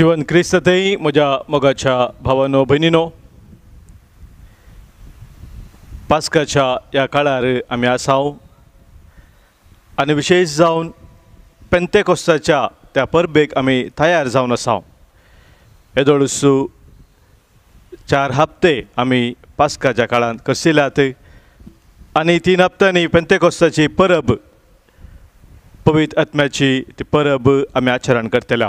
जीवन क्रिस्ततही म्हज्या मोगाच्या भावानो भयणीनो, पास्काच्या ह्या काळार आमी आसाव आनी विशेश जावन पेंतेकोस्ताच्या त्या परबेक आमी तयार जावन आसाव. येदोळसू 4 हप्ते आमी पास्काच्या काळांत कसिल्यात आनी 3 हप्त्यांनी पेंतेकोस्ताची परब, पवित्र आत्म्याची ती परब आमी आचरण करतले.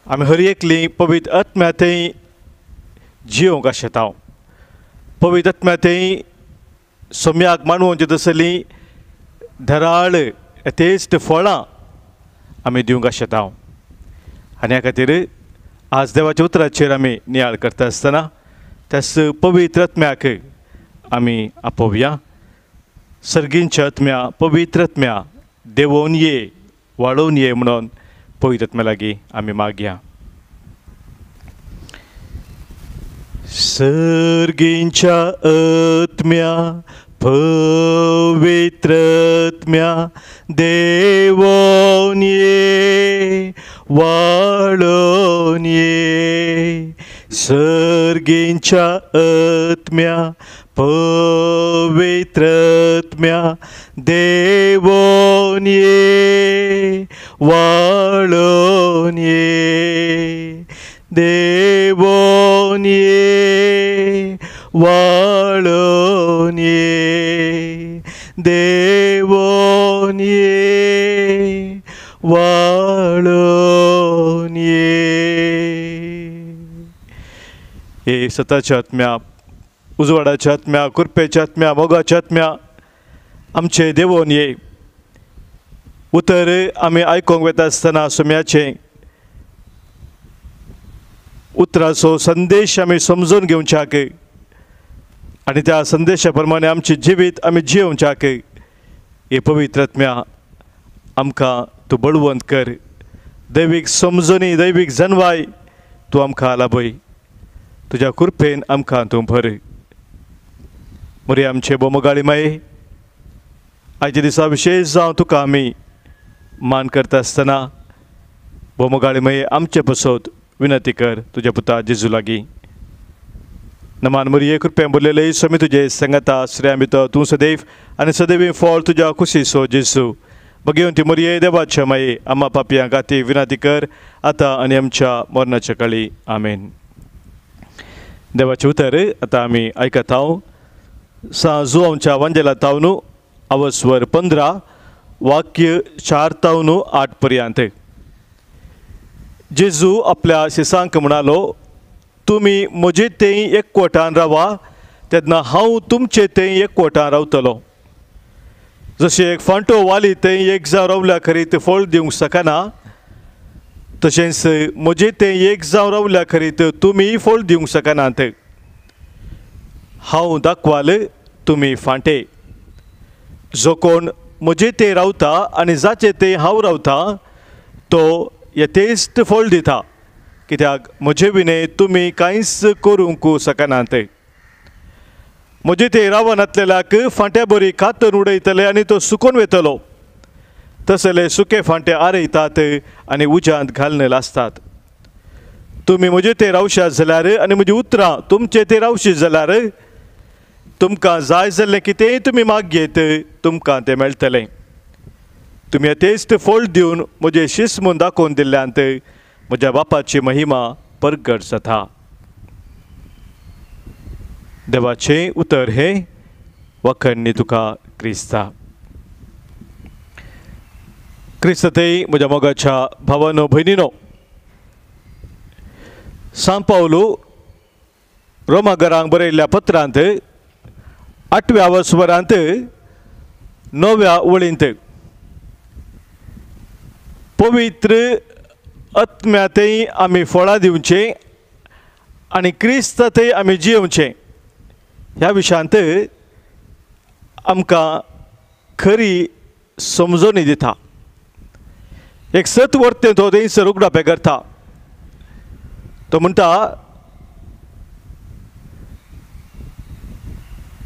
आमी हर एकली पवित्र आत्म्यातय जियोंक आशेता, पवित्र आत्म्यातय सोम्याक मांडवचे तसली धराळ यथेश्ट फळां आमी दिवंक आशेता. आनी ह्या खातीर आज देवाच्या उतराचेर आमी नियाळ करता आसतना त्याच पवित्र आत्म्याक आमी आपोवया. सर्गींच्या आत्म्या, पवित्र आत्म्या देवोवन ये, वाडोवन ये म्हणून पवित्र आत्म्या लागीं आमी मागया. सर्गींच्या आत्म्या, पवित्र आत्म्या देवोन ये, वाडोवन ये. सर्गींच्या आत्म्या, पवित्र आत्म्या देवोन ये, वाडोवन ये. देवोन ये, वाडोवन ये. देवोन ये, वाडोवन ये. हे सताच्या आत्म्या, उजवाडाच्या आत्म्या, कृपेच्या आत्म्या, मोगाच्या आत्म्या आमचे देवोन ये. उतर आमी आयकोंक वता आसतना सोम्याचें उतराचो संदेश आमी समजून घेवच्याक आनी त्या संदेशा प्रमाणे आमचें जिवीत आमी जियोवच्याक हे पवित्र आत्म्या आमकां तूं बळवंत कर. दैवीक समजणी, दैवीक जनवाय तूं आमकां लाभय. तुज्या कृपेन आमकां तूं भर. मोरी आमचे बोमगाळी माये, आयच्या दिसा विशेश जावन तुका आमी मान करता आसतना बोमगाळी माये आमचे पसत विनंती कर तुज्या पुता जेजू लागीं. नमान मोरये, कृपेन भरलेले स्वामी तुजे संगता, श्रेया भितर तूं सदैव आनी सदैव फळ तुज्या कुशीचो जेजू. बघेवन ती मोरये देवाच्या माये आम्हा पापयां खातीर विनंती कर आतां आनी आमच्या मरणाच्या काळी. आमेन. देवाचें उतर आतां आमी आयकत हांव सां जुवांच्या वांजेला तावनू अवस्वर 15 वाक्य 4 तावनू 8 पर्यंत. जेजू आपल्या शिसांक म्हणालो, तुमी म्हजे थंय एकवटान रावा तेन्ना हांव तुमचे थंय एकवटान रावतलो. जशें एक फांटो वाली थंय एक जावं रावल्या खरीत फळ दिवंक शकना, तशेंच म्हजे थंय एक जावं रावल्या खरीत तुमी फळ दिवंक शकनात. हांव दाखवाल, तुमी फांटे. जो कोण म्हजे थंय रावता आनी जाचे थंय हांव रावता तो यथेश्ट फळ दिता, कित्याक म्हजे विणे तुमी कांयच करूंक शकनात. म्हजे थंय रावनातलेल्याक फांट्या बरी कातरून उडयतले आनी तो सुकून वतलो. तसले सुके फांटे आरयतात आनी उज्यांत घालून लासतात. तुमी म्हजे थंय रावशात जाल्यार आनी म्हजी उतरां तुमचे थंय रावशीत जाल्यार तुमकां जाय जाल्लें कितेंय तुमी मागयेत तुमकां तें मेळटलें. तुमी यथेश्ट फळ दिवन म्हजें शिस्त म्हूण दाखोवन दिल्ल्यांत म्हज्या बापाची महिमा परगट जाता. देवाचें उतर हें वखण्णी तुका क्रिस्ता. क्रिस्ततय म्हज्या मोगाच्या भावानो भयणीनो, सांव पावलू रोमागरांक बरयल्ल्या पत्रांत 8व्या वस्वरांत 9व्या वळींत पवित्र आत्म्यातय आमी फळां दिवचें आनी क्रिस्तातय आमी जियोवचें ह्या विशयांत आमकां खरी समजणी दिता. एक सत वर्तें तो थंयसर उगडापें करता. तो म्हणटा,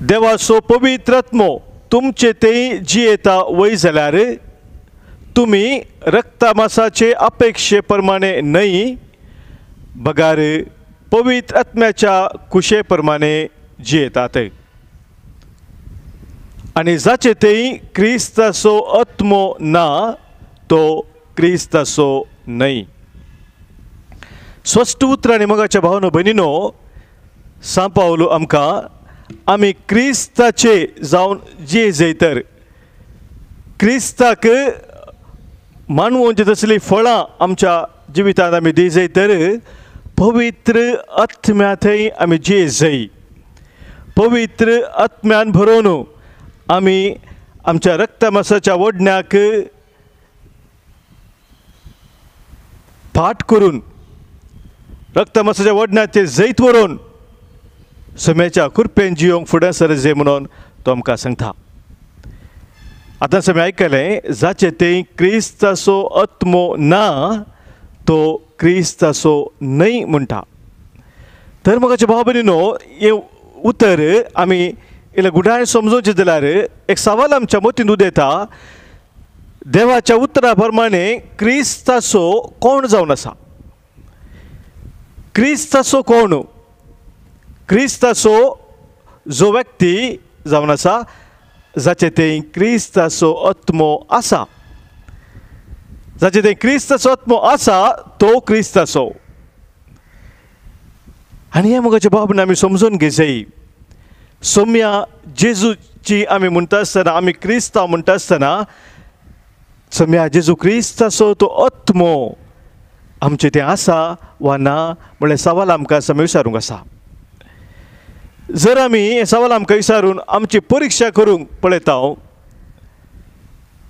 देवाचो पवित्र आत्मो तुमचे थंय जियेता वय जाल्यार तुमी रक्तमासाचे अपेक्षे प्रमाणे न्हय बगार पवित्र आत्म्याच्या कुशे प्रमाणे जियेतात. आनी जाचे थंय क्रिस्ताचो आत्मो ना तो क्रिस्ताचो न्हय. स्वस्त उतरांनी मोगाच्या भावनो भयणीनो, सांव पावलो आमकां आमी क्रिस्ताचे जावन जिये जाय तर क्रिस्ताक मानवोवचे तसलीं फळां आमच्या जिवितांत आमी दी जाय तर पवित्र आत्म्या थंय आमी जिये जाय. पवित्र आत्म्यान भरोवन आमी आमच्या रक्तमासाच्या ओडण्याक फाट करून रक्तमासाच्या ओडण्याचे जैत व्हरून सम्याच्या कृपेन जियोंक फुडें सर जाय म्हणून तो आमकां सांगता. आतां समे आयकलें, जाचे थंय क्रिस्ताचो आत्मो ना तो क्रिस्ताचो न्हय म्हणटा. तर मोगाचे भाव भयणीनो, हें उतर आमी इल्लें गुडाय समजोवचें जाल्यार एक सवाल आमच्या मतींत उदेता, देवाच्या उतरा प्रमाणे क्रिस्ताचो कोण जावन आसा? क्रिस्ताचो कोण? क्रिस्ताचो जो व्यक्ती जावन आसा जाचे थंय क्रिस्ताचो आत्मो आसा, जाचे थंय क्रिस्ताचो आत्मो आसा तो क्रिस्ताचो. आनी हें मोगाचे भाव आमी समजून घेवचें. सोम्या जेजूची आमी म्हणटा आसतना, आमी क्रिस्तांव म्हणटा आसतना सोम्या जेजू क्रिस्ताचो तो आत्मो आमचें तें आसा वा ना म्हणल्यार सवाल आमकां आसा विचारूंक आसा. जर आमी हें सवाल आमकां विचारून आमची परिक्षा करूंक पळयता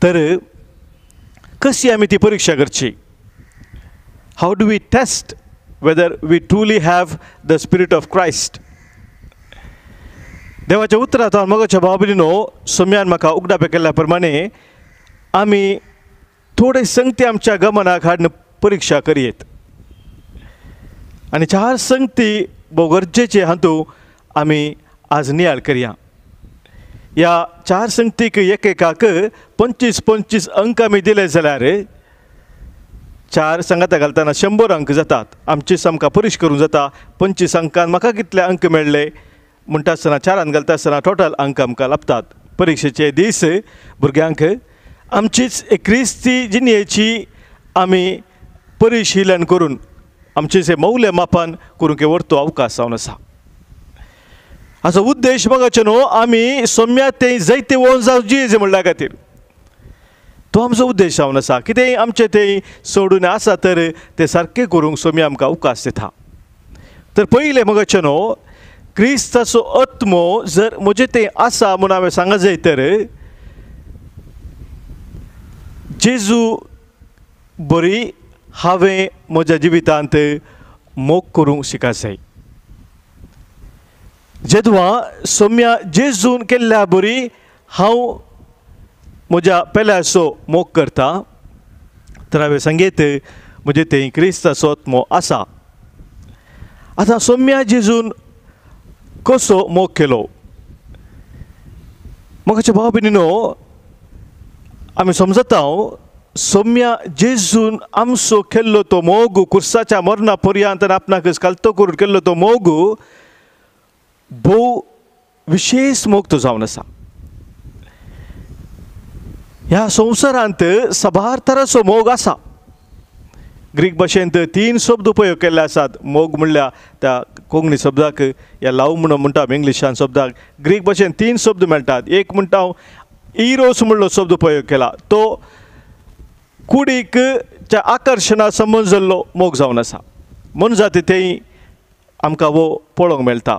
तर कशी आमी ती परिक्षा करची? How do we test whether we truly have the spirit of Christ? देवाच्या उतरांत मोगाच्या भाव भयणीनो, सोम्यान म्हाका उगडापे केल्ल्या प्रमाणे आमी थोडे संगती आमच्या गमनाक हाडून परिक्षा करयेत. आनी चार संगती भोव गरजेचे हातूंत आमी आज नियाळ करया. ह्या चार संगतीक एकेकाक 25 25 अंक आमी दिले जाल्यार चार सांगाता घालतना 100 अंक जातात. आमची सामकां परिश करूंक जाता. 25 अंकान म्हाका कितले अंक मेळ्ळे म्हणटा आसतना चारान घालता आसतना टोटल अंक आमकां लाभतात. परिक्षेचे दीस भुरग्यांक आमचीच एक क्रिस्ती जिणेची आमी परिशिलन करून आमचें मौल्य मापन करूंक व्हरतो अवकाश जावन आसा. हाचो उद्देश मोगाचे न्हू आमी सोम्या तें जैते वोन जावं जिये म्हणल्या खातीर तो आमचो उद्देश जावन आसा. कितेंय आमचें तें सोडून आसा तर तें सारकें करूंक सोम्या आमकां अवकाश दिता. तर पयलें मोगाचें न्हू क्रिस्ताचो आत्मो जर म्हजें तें आसा म्हूण हांवें सांगा जाय तर जेजू बरी हांवें म्हज्या जिवितांत मोग करूंक शिका जाय. जेदवा सोम्या जेजून केल्ल्या बरी हांव म्हज्या पेल्याचो मोग करता तर हांवें सांगीत म्हजें तें क्रिस्ताचो आत्मो आसा. आतां सोम्या जेजून कसो मोग केलो? मोगाचे भाव भयणीनो, आमी समजता सोम्या जेजून आमचो केल्लो तो मोग कुर्साच्या मरणा पर्यंत आपणाक कालतो करून केल्लो तो मोग भोव विशेष मोग तो जावन आसा. ह्या संवसारांत साबार तरांचो मोग आसा. ग्रीक भाशेंत 3 शब्द उपयोग केल्ले आसात. मोग म्हणल्यार त्या कोंकणी शब्दाक या लाव म्हणून म्हणटा इंग्लिशान शब्दाक ग्रीक भाशेंत 3 शब्द मेळटात. एक म्हणटा हांव इरोस म्हणलो शब्द उपयोग केला तो कुडीक च्या आकर्शणा संबंद जाल्लो मोग जावन आसा. मनजाती थंय आमकां हो पळोवंक मेळटा.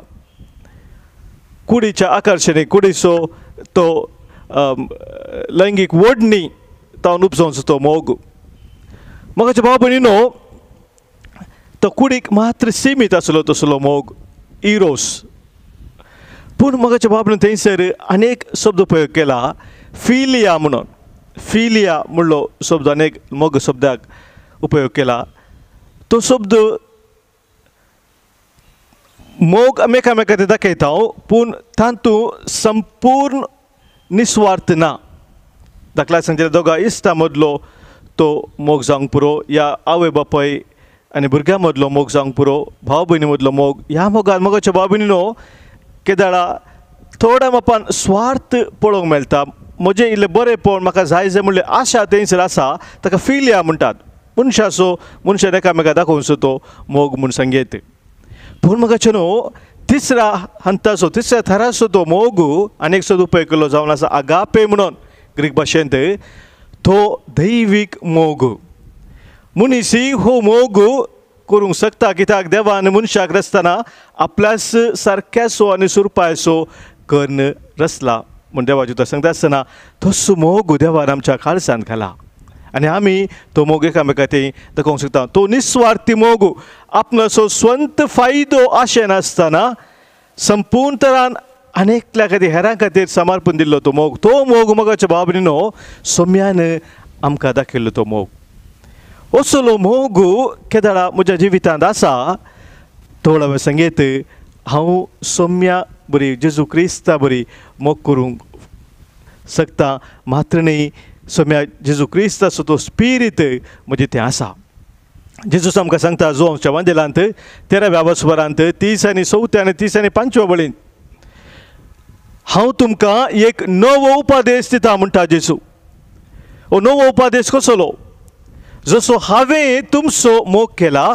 कुडीच्या आकर्शणे कुडीचो तो लैंगीक ओडणी तावन उपजावचो तो मोग. मोगाचे भाव भयणीनो, तो कुडीक मात्र सीमीत आसलो तसलो मोग इरोस. पूण मोगाचे भाव भयणीनो थंयसर अनेक शब्द उपयोग केला फिलिया म्हणून. फिलिया म्हणलो शब्द अनेक मोग शब्दाक उपयोग केला. तो शब्द मोग आमी एकामेका ते दाखयता पूण तातूंत संपूर्ण निस्वार्थ ना. दाखला सांगचे दोगां इश्टा मदलो तो मोग जावंक पुरो, ह्या आवय बापाय आनी भुरग्यां मदलो मोग जावंक पुरो, भाव भयणी मदलो मोग. ह्या मोगान मोगाच्या भाव भयणीनो केदाळा थोड्या मापान स्वार्थ पळोवंक मेळटा. म्हजें इल्लें बरेंपण म्हाका जाय जाय म्हणलें आशा थंयसर आसा, ताका फिलिया म्हणटात. मनशाचो मनशान एकामेका दाखोवचो तो मोग म्हूण सांगयत. पूण म्हाका न्हू तिसऱ्या हंताचो तिसऱ्या थराचो तो मोग आनी एक सद उपेग केल्लो जावन आसा आगापे म्हणून ग्रीक भाशेंत, तो दैवीक मोग. मनीस हो मोग करूंक शकता कित्याक देवान मनशाक रचतना आपल्याच सारक्याचो आनी सुरपायचो कर्ण रचला म्हूण देवाचें उतर सांगता आसतना तसो मोग देवान आमच्या काळजांत घाला आनी आमी तो मोग एकामेका ती दाखोवंक शकता. तो निस्वार्थी मोग, आपणाचो स्वंत फायदो आशेनासतना संपूर्ण तरान आनी एकल्या खातीर हेरां खातीर समर्पण दिल्लो तो मोग, तो मोग मोगाच्या भाव भयणीनो सोम्यान आमकां दाखयल्लो तो मोग. असलो मोग केदाळा म्हज्या जिवितांत आसा थोडो वेळ सांगीत हांव सोम्या बरी जेजू क्रिस्ता बरी मोग करूंक शकता, मात्र न्ही सोम्या जेजू क्रिस्ताचो तो स्पिरीत म्हजें तें आसा. जेजूस आमकां सांगता जो आमच्या वांदेलांत 13व्या वसवरांत 30 आनी 4 आनी 30 आनी 5व्या वळींत, हांव तुमकां एक नवो उपदेश दिता म्हणटा जेजू. हो नवो उपदेश कसलो? जसो हांवें तुमचो मोग केला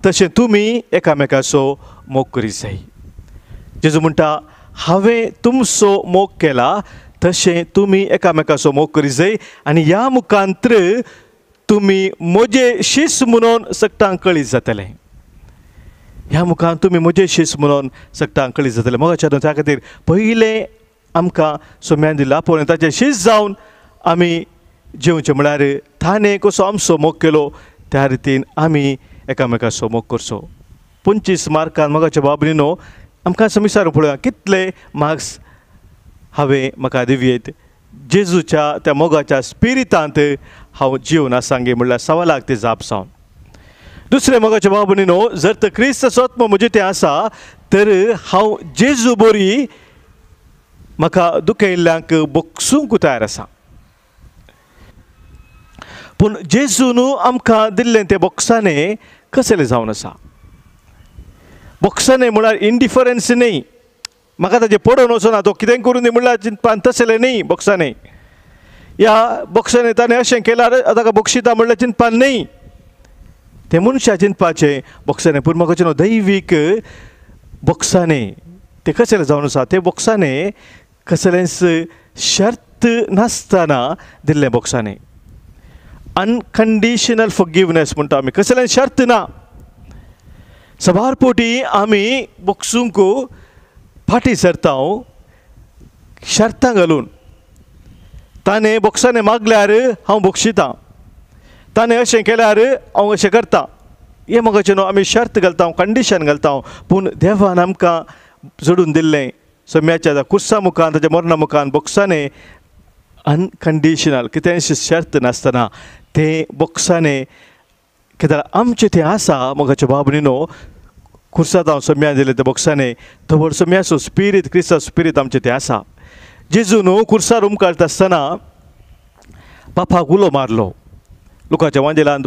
तशें तुमी एकामेकाचो मोग करीत जाय. जेजू म्हणटा हांवें तुमचो मोग केला तशें तुमी एकामेकाचो मोग करीत जाय आनी ह्या मुखांत्र तुमी म्हजे शीस म्हणून सगटांक कळीत जातलें. ह्या मुखान तुमी म्हजे शीस म्हणून सगटांक कळीत जातलें. मोगाच्या त्या खातीर पयलें आमकां सोम्यान दिला पळोवन ताचें शीस जावन आमी जेवचें म्हळ्यार ताणें कसो आमचो मोग केलो त्या रितीन आमी एकामेकाचो मोग करचो. 25 मार्कान मोगाच्या भाव भयणीनो आमकां समिसार पळोवया कितले मार्क्स हांवें म्हाका दिवयेत जेजूच्या त्या मोगाच्या स्पिरितांत हांव जिवन आसांगे म्हणल्यार 1.25 लाख ते जाप जावन. दुसरें मोगाच्या भाव भयणीनो जर तर क्रिस्त आत्मो म्हजें तें आसा तर हांव जेजू बरी म्हाका दुखयल्ल्यांक बोगसूंक तयार आसा. पूण जेजून आमकां दिल्लें तें बोगसाणें कसलें जावन आसा? बोगसाणें म्हळ्यार इंडिफरन्स न्ही, म्हाका ताजें पडोवन वचना तो कितें करून दी म्हणल्यार चिंतपान तसलें न्ही बोगसाणें. ह्या बोगसाणें ताणें अशें केल्यार ताका बोगशिता म्हणल्यार चिंतपान न्ही, तें मनशां चिंतपाचें बोगसाणें. पूण म्हाका न्हू दैवीक बोगसाणें तें कसलें जावन आसा? तें बोगसाणें कसलेंच शर्त नासतना दिल्लें बोगसाणें. अनकंडिशनल फॉरगिवनेस म्हणटा आमी, कसलें शर्त ना. सबार पोटी आमी बोगसूंक फाटीं सरता शर्तां घालून. ताणें बोगसाणें मागल्यार हांव बोगशितां, ताणें अशें केल्यार हांव अशें करता, हें मोगाचें न्हू आमी शर्त घालता, कंडिशन घालता. पूण देवान आमकां जोडून दिल्लें सोम्याच्या कुर्सा मुखान ताच्या मरणा मुखान बोगसाणें अनकंडिशनल, कितेंय शर्त नासतना तें बोगसाणें कित्याक आमचें तें आसा. मोगाच्या भाव भयणीनो खुर्सांत हांव सोम्यान दिलें तें बोगसाणें थोड सोम्याचो स्पिरीत क्रिस्ताचो स्पिरीत आमचें तें आसा. जेजू न्हू खुर्सार उमकाळटा आसतना बापाक उलो मारलो. लुकाच्या वांजेलांत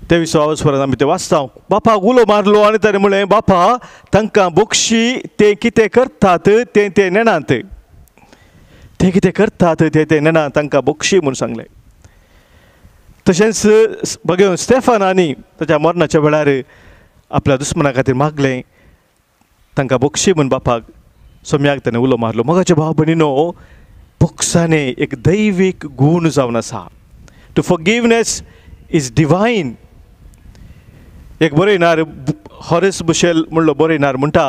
23 वरस आमी तें वाचता. बापाक उलो मारलो आनी ताणें म्हणलें बापा तांकां बोगशी, ते कितें करतात तें ते नेणात, ते कितें करतात ते ते नेणा, तांकां बोगशी म्हूण सांगलें. तशेंच बघेवन स्टेफानांनी ताच्या मरणाच्या वेळार आपल्या दुस्मना खातीर मागलें, तांकां बोगशी म्हूण बापाक सोम्याक ताणें उलो मारलो. मोगाचे भाव भयणीनो बोगसाणें एक दैवीक गूण जावन आसा. To forgiveness is divine. एक बरयणार हॉरेस बुशेल म्हणलो बरयणार म्हणटा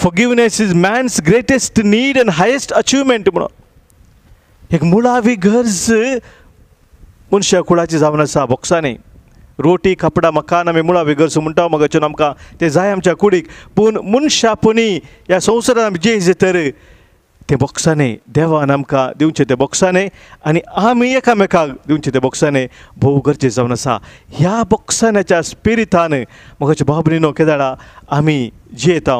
forgiveness is man's greatest need and highest achievement म्हणून. एक मुळावी गरज मनशा कुळाची जावन आसा बोगसाणें. रोटी कपडा मकान आमी मुळावी गरज म्हणटा मगाच्यान आमकां तें जाय आमच्या कुडीक. पूण मनशापणी ह्या संवसारांत आमी जे तर तें बोगसाणें देवान आमकां दिवचें तें बोगसाणें आनी आमी एकामेकाक दिवचें तें बोगसाणें भोव गरजेचें जावन आसा. ह्या बोगसाण्याच्या स्पिरितान मोगाच्या भाव भयणीनो केदाळा आमी जियेता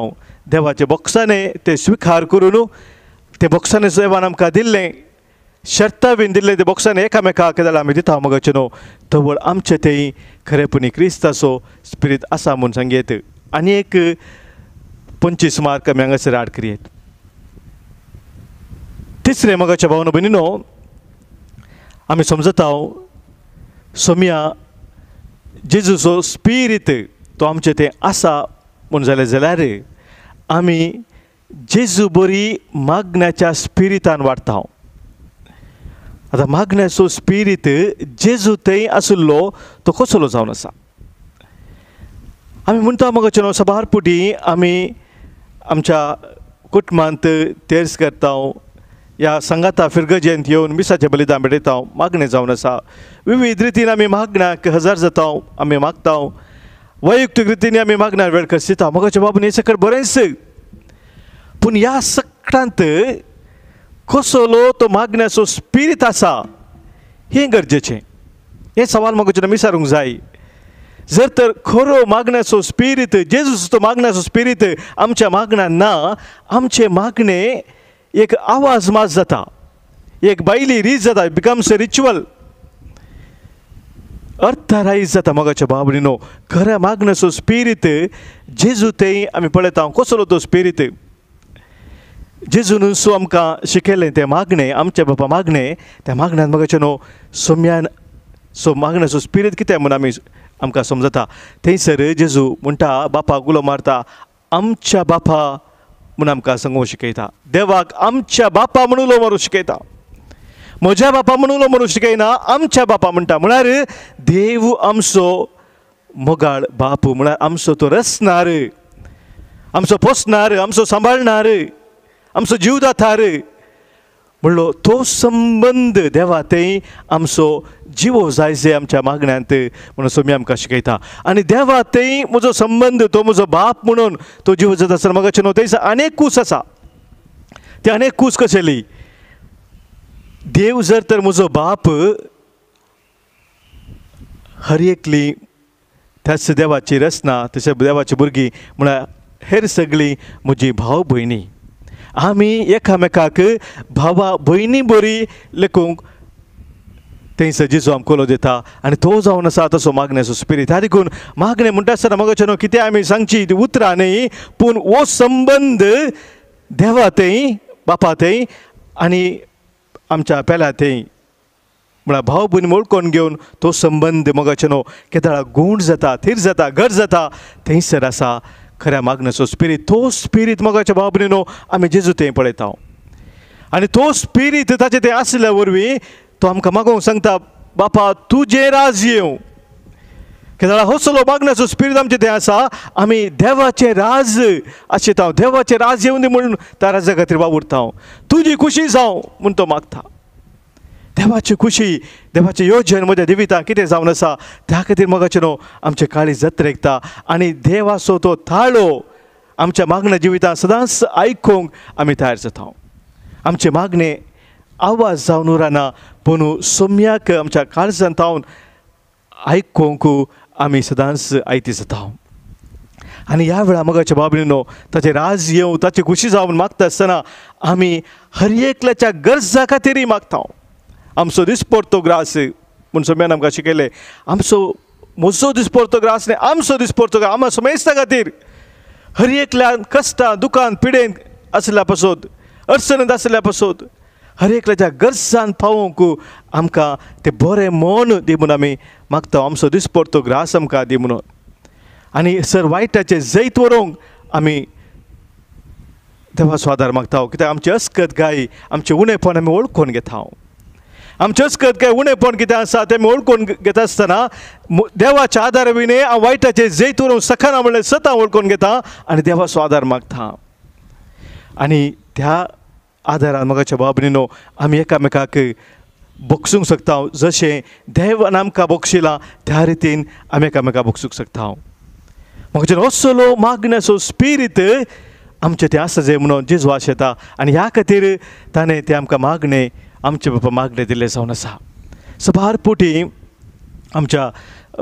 देवाचें बोगसाणें तें स्विकार करून तें बोगसाणें देवान आमकां दिल्लें शर्तां बीन दिल्ले ते बॉक्सान एकामेकाक जाल्यार आमी दिता मगाचे न्हू तवळ आमचे थंय खरेपणी क्रिस्ताचो स्पिरीत आसा म्हूण सांगयेत. आनी एक 25 मार्क आमी हांगासर आड करयेत. तिसरें मगाच्या भावनो भयणीनो आमी समजता सोम्या जेजूचो स्पिरीत तो आमचे तें आसा म्हूण जालें जाल्यार आमी जेजू बरी मागण्याच्या स्पिरितान वाडटा. आतां मागण्याचो स्पिरीत जेजू थंय आशिल्लो तो कसलो जावन आसा आमी म्हणटा मगाचे न्हू सबार पुटी आमी आमच्या कुटुंबांत तेर्स करता ह्या सांगाता फिरगजेंत येवन मिसाचें बलिदान भेटयता मागणें जावन आसा. विविध रितीन आमी मागण्याक हजार जाता आमी मागता वैयक्तीक रितीन आमी मागण्यार वेळ खर्चिता मगाचे बाबून हें सगळें बरेंच पूण ह्या सगळ्यांत कसलो तो मागण्याचो स्पिरीत आसा हें गरजेचें. हें सवाल मगाचें विचारूंक जाय. जर तर खरो मागण्याचो स्पिरीत जेजूचो मागण्याचो स्पिरीत आमच्या मागण्यान ना आमचें मागणें एक आवाज माज जाता एक बायली रीत जाता बिकम्स अ रिच्युअल अर्थरायज जाता मगाच्या बाबडीनो. खऱ्या मागण्याचो स्पिरीत जेजू थंय आमी पळयता कसलो तो स्पिरीत जेजून सो आमकां शिकयलें तें मागणें आमच्या बापा मागणें त्या मागण्यान मगाचें न्हू सोम्यान सो मागण्याचो स्पिरीत कितें म्हूण आमी आमकां समजता. थंयसर जेजू म्हणटा बापाक उलो मारता आमच्या बापा म्हूण आमकां सांगूंक शिकयता. देवाक आमच्या बापा म्हूण उलो मारूंक शिकयता. म्हज्या बापा म्हूण उलो मारूंक शिकयना आमच्या बापा म्हणटा. म्हळ्यार देव आमचो मोगाळ बाप म्हळ्यार आमचो तो रचणार आमचो पोसणार आमचो सांबाळणार आमचो जीव दातार म्हणलो तो संबंद देवा थंय आमचो जिवो जाय जे आमच्या मागण्यांत म्हणून सोमी आमकां शिकयता. आनी देवा थंय म्हजो संबंद तो म्हजो बाप म्हणून तो जिवो जाता आसतना मगाचें न्हू थंयसर अनेक कूस आसा. ते अनेक कूस कशेली देव जर तर म्हजो बाप हर एकली त्याच देवाची रचना तशें देवाची भुरगीं म्हळ्यार हेर सगळीं म्हजी भाव भयणी आमी एकामेकाक भावा भयणी बरी लेखूंक थंयसर जेजू आमकां उलो दिता आनी तो जावन आसा तसो मागण्याचो स्पिरीत. ह्या देखून मागणें म्हणटा आसतना मगाचें न्हू कितें आमी सांगची ती उतरां न्ही पूण हो संबंद देवा थंय बापा थंय आनी आमच्या पेल्या थंय म्हळ्यार भाव भयण वळखून घेवन तो संबंद मगाचें न्हू केदळा गूण जाता थीर जाता घट जाता थंयसर आसा खऱ्या मागण्याचो स्पिरीत. तो स्पिरीत मगाच्या भाव भयणीनो आमी जेजू थंय पळयता आनी तो स्पिरीत ताचें तें आसल्या वरवीं तो आमकां मागोवंक सांगता बापा तुजें राज येवं. कित्याक हसलो मागण्याचो स्पिरीत आमचें तें आसा आमी देवाचें राज आशिता देवाचें राज येवं दी म्हणून त्या राजा खातीर वावुरता तुजी खुशी जावं म्हूण तो मागता. देवाची खुशी देवाची योजन म्हज्या जिवितांत कितें जावन आसा त्या खातीर मगाचें न्हू आमचें काळीज जत्रेकता आनी देवाचो तो थाळो आमच्या मागण्या जिवितांत सदांच आयकूंक आमी तयार जाता. आमचें मागणें आवाज जावन उरना पूण सोम्याक आमच्या काळजांत थावन आयकूंक आमी सदांच आयती जाता. आनी ह्या वेळार मगाच्या बाबडीनो ताचें राज येवं ताची खुशी जावन मागता आसतना आमी हर एकल्याच्या गरजा खातीरय मागता. आमचो दिसपडतो ग्रास म्हूण सोम्यान आमकां शिकयलें आमचो म्हजो दिसपडतो ग्रास न्ही आमचो दिसपडतो ग्रास आमच्या समेस्ता खातीर हर एकल्यान कश्टां दुकान पिडेन आसल्या पासत अडचणींत आसल्या पासत हर एकल्याच्या गरजान पावोवंक आमकां तें बरें मन दी म्हूण आमी मागता. आमचो दिसपडतो ग्रास आमकां दी म्हणून आनी सर वायटाचें जैत व्हरूंक आमी देवाचो आदार मागता. कित्याक आमची अस्कत गाय आमचें उणेपण आमी वळखून घेता. आमचें अस्कत काय उणेपण कितें आसा तें आमी वळखून घेता आसतना देवाच्या आदारा विणे हांव वायटाचें जैत व्हरूंक शकना म्हणल्यार सतां वळखून घेता आनी देवाचो आदार मागता. आनी त्या आदारान मगाच्या बाबरीनो आमी एकामेकाक बक्षूंक शकता जशें देवान आमकां बक्षिलां त्या रितीन आमी एकामेकाक बक्षूंक शकता. म्हाका असलो मागण्याचो स्पिरीत आमचें तें आसा जाय म्हणून जेजू आशेता आनी ह्या खातीर ताणें तें आमकां मागणें आमचे बाबा मागणें दिल्लें जावन आसा. सबार पोटी आमच्या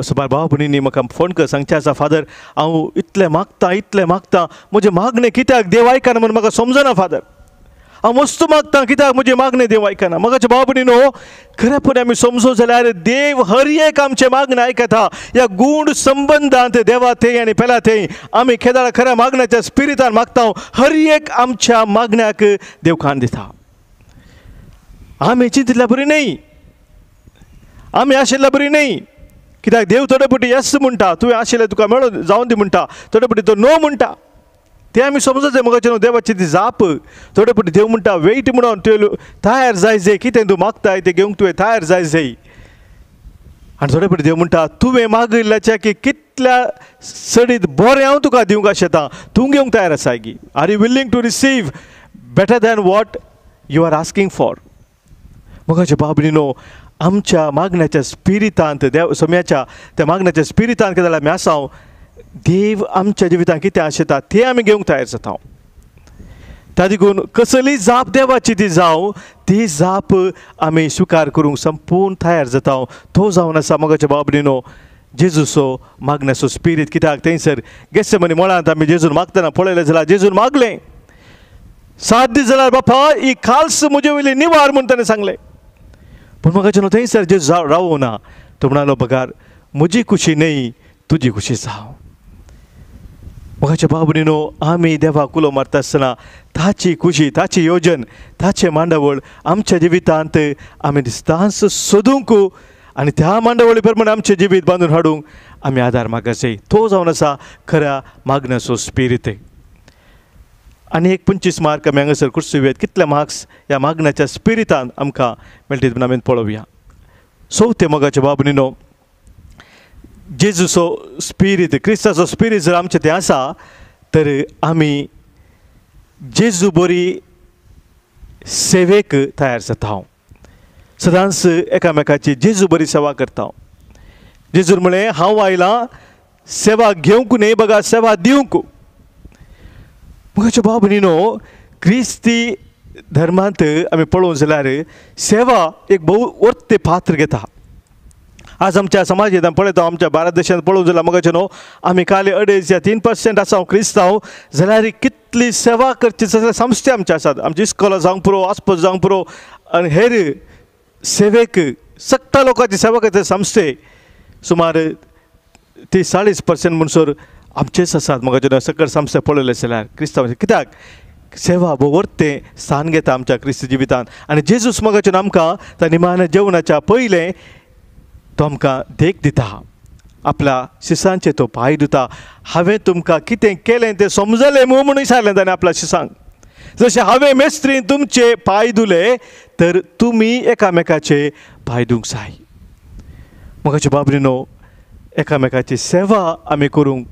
सबार भाव भयणींनी म्हाका फोन कर सांगचें आसा फादर हांव इतलें मागता इतलें मागता म्हजें मागणें कित्याक देव आयकना म्हूण म्हाका समजना फादर. हांव मस्त मागता कित्याक म्हजें मागणें देव आयकना. मगाचे भाव भयणीनो खरेपणी आमी समजूं जाल्यार देव हर एक आमचें मागणें आयकता. ह्या गूढ संबंदांत देवा थंय आनी पेला थंय आमी केदाळ खऱ्या मागण्याच्या स्पिरितान मागता, हर एक आमच्या मागण्याक देव कान दिता. आमी चिंतिल्ल्या बरी न्हय, आमी आशिल्ल्या बरी न्हय, कित्याक देव थोडे पटी येस म्हणटा, तुवें आशिल्लें तुका मेळोन जावन दी म्हणटा, थोडे पटी तो नो म्हणटा. तें आमी समजत मगाचे न्हू देवाची ती जाप. थोडे पटी देव म्हणटा वेट म्हणून तुवें तयार जाय जाय, कितें तूं मागताय तें घेवंक तुवें तयार जाय जाय. आनी थोडे पटी देव म्हणटा तुवें मागिल्ल्याचें की कितल्या चडीत बरें हांव तुका दिवंक आशेता, तूं घेवंक तयार आसाय की? Are you willing to receive better than what you are asking for? मगाचे भाव भयणीनो आमच्या मागण्याच्या स्पिरितांत देव सम्याच्या त्या मागण्याच्या स्पिरितांत कितें जाल्यार आमी आसा, देव आमच्या जिवितांत कितें आशेता तें आमी घेवंक तयार जाता. त्या देखून कसली जाप देवाची ती जावं, ती जाप आमी स्विकार करूंक संपूर्ण तयार जाता. तो जावन आसा मगाच्या भाव भयणीनो जेजूचो मागण्याचो स्पिरीत. कित्याक थंयसर गेसेमनी मळांत आमी जेजून मागतना पळयलें जाल्यार जेजून मागलें 7 दीस जाल्यार बापा ही खाल्स म्हजे वयली निवार म्हूण ताणें सांगलें. पूण मगाचे न्हू थंयसर जेजू रावूं ना, तो म्हणालो बगार म्हजी खुशी न्हय तुजी खुशी जावं. मगाचे भाव भयणीनो आमी देवाक उलो मारता आसतना ताची खुशी, ताची योजन, ताचें मांडावळ आमच्या जिवितांत आमी दिसतांच सोदूंक आनी त्या मांडावळी प्रमाणे आमचें जिवीत बांदून हाडूंक आमी आदार मागायचो. तो जावन आसा खऱ्या मागण्याचो स्पिरीत. आनी एक 25 मार्क आमी हांगासर कुर्सुवयत, कितले मार्क्स ह्या मागण्याच्या स्पिरितान आमकां मेळटीत म्हूण आमी पळोवया. चवथें मगाचे भाव भयणीनो जेजूचो स्पिरीत, क्रिस्ताचो स्पिरीत जर आमचें तें आसा तर आमी जेजू बरी सेवेक तयार जाता. सदांच एकामेकाची जेजू बरी सेवा करता. जेजून म्हळें हांव आयलां सेवा घेवंक न्हय बघा सेवा दिवंक. मगाचे भाव भयणीनो क्रिस्ती धर्मांत आमी पळोवंक जाल्यार सेवा एक भोव वर्ते पात्र घेता. आज आमच्या समाजांत आमी पळयता, आमच्या भारत देशांत पळोवंक जाल्यार मगाचे न्हू आमी काल 2.5 या 3% आसा क्रिस्तांव, जाल्यार कितली सेवा करची जाल्यार संस्थे आमचे आसात, आमची इस्कोलां जावंक पुरो, आस्पत जावंक पुरो आनी हेर सेवेक सगळ्या लोकांची सेवा करता संस्थे सुमार 30-40% म्हणसर आमचेच आसात. मगाचे न्हू सकळ संस्थे पळयले जाल्यार क्रिस्तांव कित्याक सेवा भोवर्तें स्थान घेता आमच्या क्रिस्ती जिवितांत. आनी जेजूस मगाचे आमकां त्या निमाण्या जेवणाच्या पयलें तो आमकां देख दिता, आपल्या शिसांचे तो पांय दिता. हांवें तुमकां कितें केलें तें समजलें मू म्हणून विचारलें ताणें आपल्या शिसांक. जशें हांवें मेस्त्रीन तुमचे पांय धुले तर तुमी एकामेकाचे पांय धुवंक जाय. मगाचे भाव भयणीनो एकामेकाची सेवा आमी करूंक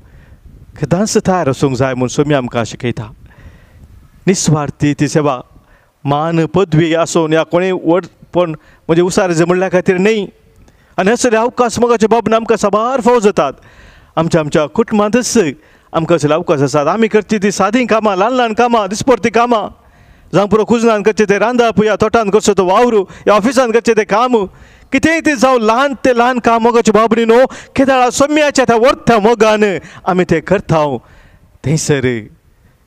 सदांच तयार आसूंक जाय म्हूण स्वामी आमकां शिकयता. निस्वार्थी ती सेवा, मान पदवी आसून या कोणी व्हडपण म्हणजे उसार म्हणल्या खातीर न्हय. आनी असले अवकाश मगाचे बाबन आमकां साबार फावो जातात. आमच्या आमच्या कुटुंबांतच आमकां असले अवकाश आसात. आमी करची ती सादी कामां, ल्हान ल्हान कामां, दिसपडती कामां, जावं पुरो कुजनान करचें तें रांदप या तोटान करचो तो वावर या ऑफिसान करचें तें काम, कितेंय तें जावं ल्हान तें ल्हान काम मोगाचे भाव भयणीनो केदाळा सोम्याच्या त्या वर्त्या मोगान आमी तें करता. थंयसर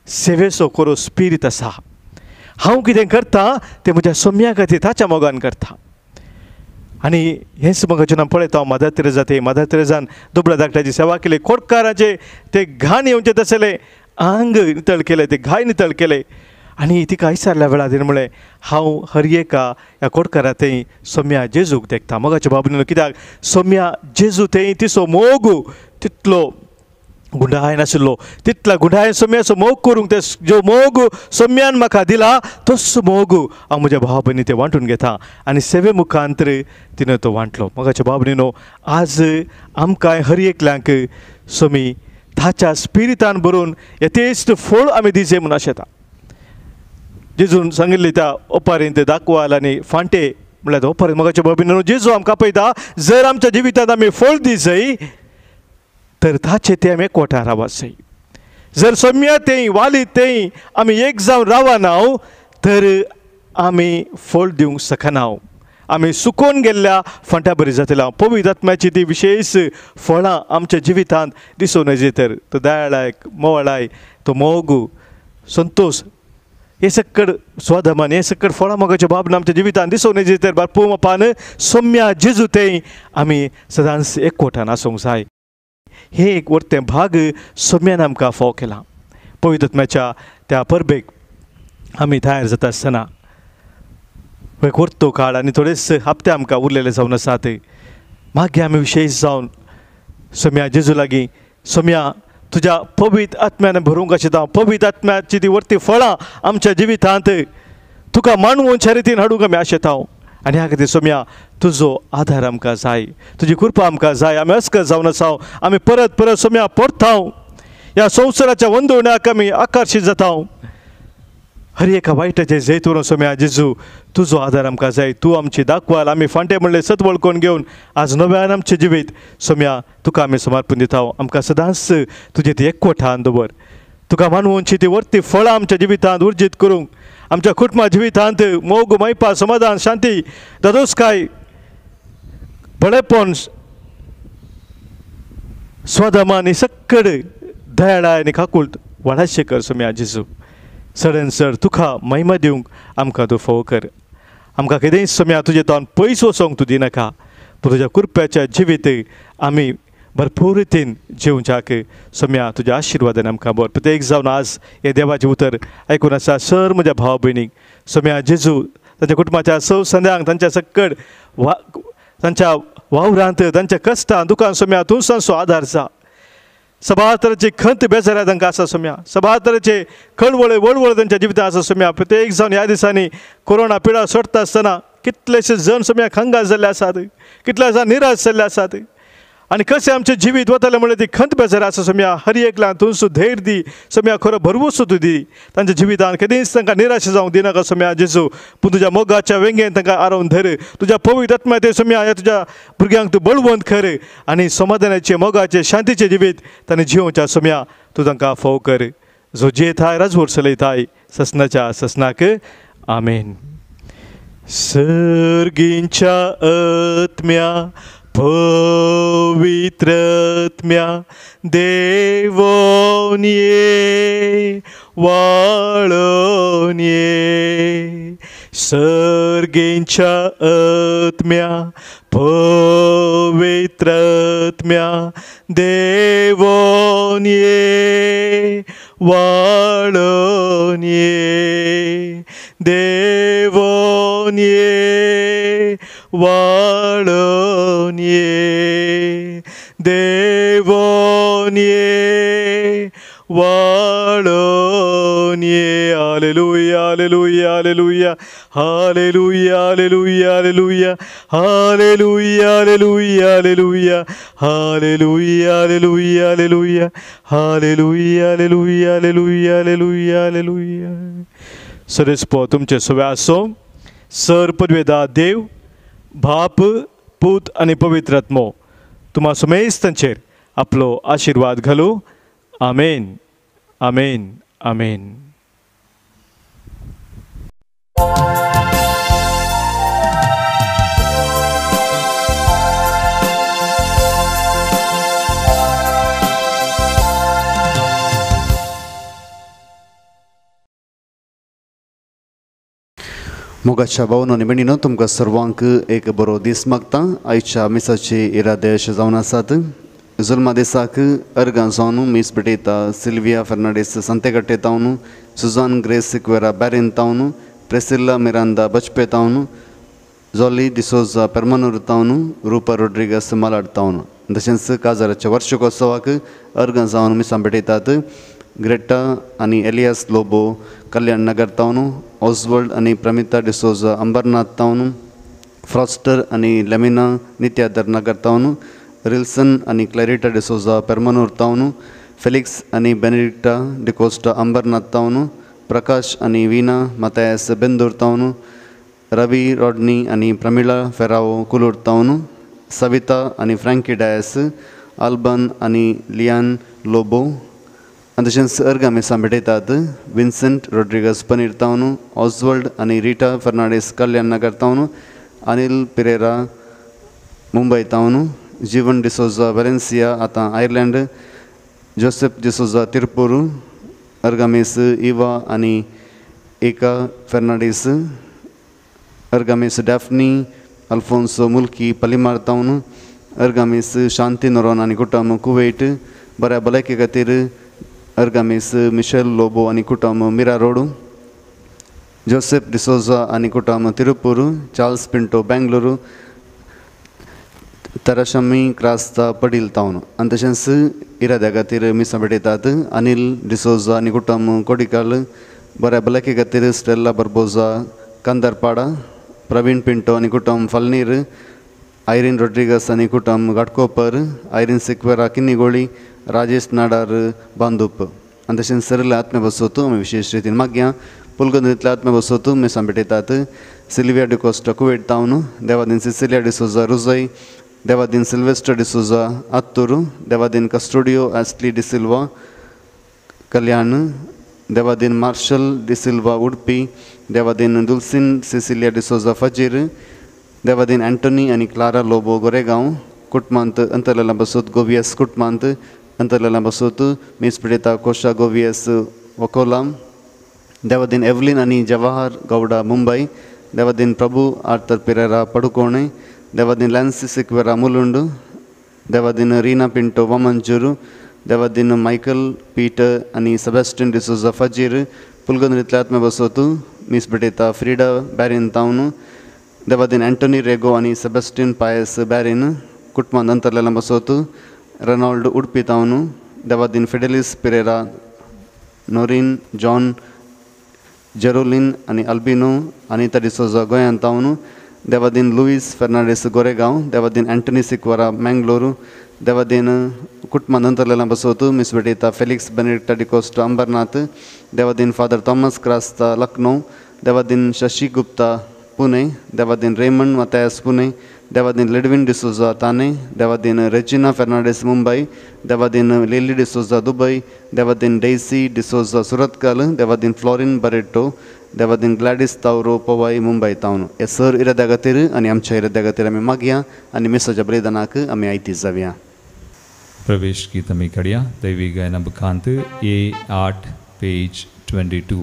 सेवेचो खरो स्पिरीत आसा. हांव कितें करता तें म्हज्या सोम्या खातीर ताच्या मोगान करता. आनी हेंच मोगाचें नांव पळयता हांव मदर तेरेजा, ते मदर तेरेजान दुबळ्या धाकट्याची सेवा केली, खोटकाराचे ते घाण येवचें तसलें आंग नितळ केलें, ते घाय नितळ केले. आनी तिका विचारल्या वेळार तिणें म्हळें हांव हर एका ह्या कोटकारा थंय सोम्या जेजूक देखता. मोगाचे भाव भयणीनो कित्याक सोम्या जेजू थंय तिचो मोग तितलो गुंडाय नाशिल्लो, तितल्या गुंडाय सोम्याचो मोग करूंक ते जो मोग सोम्यान म्हाका दिला तोच मोग हांव म्हज्या भाव भयणी ते वांटून घेता. आनी सेवे मुखांतर तिणें तो वांटलो. मोगाचे भाव भयणीनो आज आमकां हर एकल्यांक सोमी ताच्या स्पिरितान भरून यथेश्ट फळ आमी दिवचें म्हूण आशेता. जेजून सांगिल्ली त्या ओपारीन ते दाखवाल आनी फांटे म्हणल्यार ओपारीन मोगाचे भाव भयणीनो जेजू आमकां पळयता जर आमच्या जिवितांत आमी फळ दिसय तर ताचे ते आमी एकवटान रावत. जर सोम्या तें वाली तें आमी एक जावन रावना तर आमी फळ दिवंक शकना, आमी सुकोवन गेल्ल्या फांट्या बरी जातल्या. पवित्र आत्म्याची ती विशेष फळां आमच्या जिवितांत दिसून येता. तर तो दयाळाय, मोवाळाय, तो मोग, संतोश, हे सक्कड स्वधमान हे सक्कड फळां मोगाचे भावना आमच्या जिवितान दिसून येता तर बारपू मापान सोम्या जेजू ते आमी सदांच एकवटान आसूंक जाय. हे एक वरतें भाग सोम्यान आमकां फाव केलां. पवित्र आत्म्याच्या त्या परबेक आमी तयार जाता आसतना एक वरतो काळ आनी थोडेच हप्ते आमकां उरलेले जावन आसात. मागीर आमी विशेश जावन सोम्या जेजू लागीं सोम्या तुज्या पवित्र आत्म्यान भरूंक आशिल्लो पवित्र आत्म्याची ती वरती फळां आमच्या जिवितांत तुका मांडवच्या रितीन हाडूंक आमी आशेता. आनी ह्या खातीर सोम्या तुजो आधार आमकां जाय, तुजी कृपा आमकां जाय. आमी अस्कत जावन आसा, आमी परत परत सोम्या परताव ह्या संवसाराच्या वंदवण्याक आमी आकर्शीत जाता. हर एका वायटाचें जैत व्हरून सोम्या जेजू तुजो आधार आमकां जाय. तूं आमची दाखवाल आमी फांटे म्हणलें सत वळखून घेवन आज नव्यान आमचें जिवीत सोम्या तुका आमी समर्पण दिता. आमकां सदांच तुजें ती एकवटान दवर. तुका मानवची ती वरती फळां आमच्या जिवितांत उर्जीत करूंक आमच्या कुटुंबा जिवितांत मोग मैपा समाधान शांती दादोसकाय बळेपण स्वधमान सक्कड दयाळाय आनी काकुळट वाडाशें कर सोम्या जेजू. सडन सर तुका महिमा दिवंक आमकां तूं फोव कर. आमकां कितेंय सोम्या तुजें तोंड पयस वचोंक तूं दिनाका, पूण तुज्या कृप्याच्या जिवीत आमी भरपूर रितीन जिवच्याक सोम्या तुज्या आशिर्वादान आमकां बर. प्रत्येक जावन आज हें देवाचें उतर आयकून आसा सर म्हज्या भाव भयणीक सोम्या जेजू तांच्या कुटुंबाच्या सौ संद्यांक तांच्या सक्कड वा तांच्या वावरांत तांच्या कश्टां दुकान सोम्या तूं सांचो आदार जा. सभार तरेची खंत बेजाराय तांकां आसा सोम्या, सभार तरेचे कळवळे वळवळ तांच्या जिवितांत आसा सोम्या. प्रत्येक जावन ह्या दिसांनी कोरोना पिडा सोडटा आसतना कितलेशे जण सोम्या खंगास जाल्ले आसात, कितले जाण निराश जाल्ले आसात आनी कशें आमचें जिवीत वतलें म्हणल्यार ती खंत बेजार आसा सोम्या. हर एकल्यान तूं धैर्य दी सोम्या, खरो भरवंसो तूं दी तांच्या जिवितांत. केदींच तांकां निराश जावंक दिनाका सोम्या जेजू, पूण तुज्या मोगाच्या वेंगेन तांकां आरोवन धर. तुज्या पवित्र आत्म्या ते सोम्या ह्या तुज्या भुरग्यांक तूं बळवंत कर आनी समाधानाचें मोगाचें शांतीचें जिवीत तांणी जिवोवच्या सोम्या तूं तांकां फोव कर. जो जियेताय राजवट चलयताय ससनाच्या ससनाक आमेन. सर्गींच्या आत्म्या पवित्र आत्म्या देवोन ये वाळोन ये. सर्गींच्या आत्म्या पवित्र आत्म्या देवोन ये वाळोन ये. देवोन ये वाळोन ये. देवोन ये वाळोन ये. Hallelujah hallelujah hallelujah hallelujah hallelujah hallelujah hallelujah hallelujah hallelujah hallelujah hallelujah hallelujah hallelujah hallelujah hallelujah hallelujah hallelujah. सरेस्पो तुमचे सवे आसो. सर पदवेदा देव बाप पूत आनी पवित्र आत्मो तुमा समेस्तांचेर आपलो आशिर्वाद घालू. आमेन आमेन आमेन. मोगाच्या भावनो आनी भयणीनो, तुमकां सर्वांक एक बरो दीस मागता. आयच्या मिसाचे इरादे अशे जावन आसात. जुल्मा दिसाक अर्गां जावन मीस भेटयता सिल्विया फर्नांडीस सांतेकट्टे तावन, सुजान ग्रेस सिक्वेरा बॅरीन तावन, प्रेसिल्ला मिरांदा बचपे तावन, जॉली डिसोजा पेर्मानूर तावन, रुपा रोड्रिगस मालाड तावन. तशेंच काजाराच्या वर्षिकोत्सवाक अर्गां जावन मिसां भेटयतात ग्रेटा आनी एलियास लोबो कल्याण नगर तावन, ऑसवर्ल्ड आनी प्रमिता डिसोजा अंबरनाथ तावन, फ्रॉस्टर आनी लेमिना नित्यादर नगर तावन, रिल्सन आनी क्लॅरिटा डिसोजा पेर्मानूर तावन, फेलिक्स आनी बेनेडिक्टा डिकोस्टा अंबरनाथ तावन, प्रकाश आनी वीना मतायस बेंदूर तावन, रवी रॉडनी आनी प्रमिळा फेरावो कुलूर तावन, सविता आनी फ्रँकी डायस, आल्बन आनी लियान लोबो. आनी तशेंच अर्गां मिसां भेटयतात विन्संट रोड्रिगस पनीर तावन, ऑसवर्ल्ड आनी रिटा फर्नांडीस कल्याण नगर तावन, अनिल पिरेरा मुंबय तावन, जीवन डिसोजा वेलेन्सिया आतां आयर्लंड, जोसेफ डिसोजा तिरपूर, अर्गामीस इवा आनी एका फेर्नांडीस, अर्गामीस डॅफनी अल्फोन्सो मुल्की पलिमार तावन, अर्गामीस शांती नोरोन आनी कुटुंब कुवेट, बऱ्या भलायके खातीर अर्गामीस मिशेल लोबो आनी कुटुंब मीरा रोड, जोसेफ डिसोजा आनी कुटुंब तिरुपूर, चार्ल्स पिंटो बेंगलुरू, तरशमी क्रास्ता पडील तावन. आनी तशेंच इराद्या खातीर मिसां भेटयतात अनिल डिसोजा आनी कुटुंब कोडिकाल, बऱ्या भलायके खातीर स्टेल्ला बर्बोजा कांदरपाडा, प्रवीण पिंटो आनी कुटुंब फलनीर, आयरीन रोड्रिगस आनी कुटुंब घाटकोपर, आयरीन सिक्वेरा किन्नीगोळी, राजेश नाडार बांदूप. आनी तशेंच सरले आत्मे बसोतू आमी विशेश रितीन मागया पुलगंदींतले आत्मे बसोतू मिसां भेटयतात सिल्विया डिकोस्टा कुवेट तावन, देवादीन सिसिलिया डिसोजा रुजय, देवादीन सिल्वेस्टर डिसोजा आत्तूर, देवादीन कस्टोडियो एस्ली डिसिल्वा कल्याण, देवादीन मार्शल डिसिल्वा उडपी, देवादीन दुलसीन सिसिलिया डिसोजा फजीर, देवादीन एंटनी आनी क्लारा लोबो गोरेगांव, कुटमांत अंतरलेला बसूत गोवियस कुटमांत अंतरलेला बसूत मीस पिडेता कोशा गोवियस वकोला, देवादीन एवलिन आनी जवाहर गौडा मुंबय, देवादीन प्रभू आर्थर पिरेरा पडुकोणे, देवादीन लॅन्सी सिक्वेरा मुलुंड, देवादीन रीना पिंटो वामंजूर, देवादीन मायकल पीटर आनी सेबॅस्टियन डिसोजा फजीर, पुलगंदरींतले आत्मे बसोतू मीस भेटयता फ्रिडा बॅरीन तावन, देवादीन एंटनी रेगो आनी सेबॅस्टियन पायस बॅरीन, कुटुंबांत अंतरलेला बसोतू रेनॉल्ड उडपी तावन, देवादीन फिडेलिस पिरेरा नोरीन जॉन जेरोलिन आनी अल्बिनो अनिता डिसोजा गोंयांत तावन, देवादीन लुईस फेर्नांडीस गोरेगांव, देवादीन एंटनी सिक्वरा मँगलोरू, देवादीन कुटुंबांत अंतरलेला बसोतू मीस भेटयता फेलिक्स बेनेडिक्टा डिकोस्टा अंबरनाथ, देवादीन फादर थॉमस क्रास्ता लखनौ, देवादीन शशी गुप्ता पुणे, देवादीन रेमंड मतायस पुणे, देवादीन लिडविन डिसोजा ताने, देवादीन रेजिना फेर्नांडीस मुंबय, देवादीन लिली डिसोजा दुबय, देवादीन डेसी डिसोजा सुरतकाल, देवादीन फ्लॉरिन बरेटो, देवादीन ग्लॅडीस तावरो पवाय मुंबय तावन. हे सर इराद्या खातीर आनी आमच्या इराद्या खातीर आमी मागया आनी मिसाच्या बलिदानाक आमी आयती जावया. प्रवेश गीत आमी काडया दैवी गायना बुकांत A8 page 22.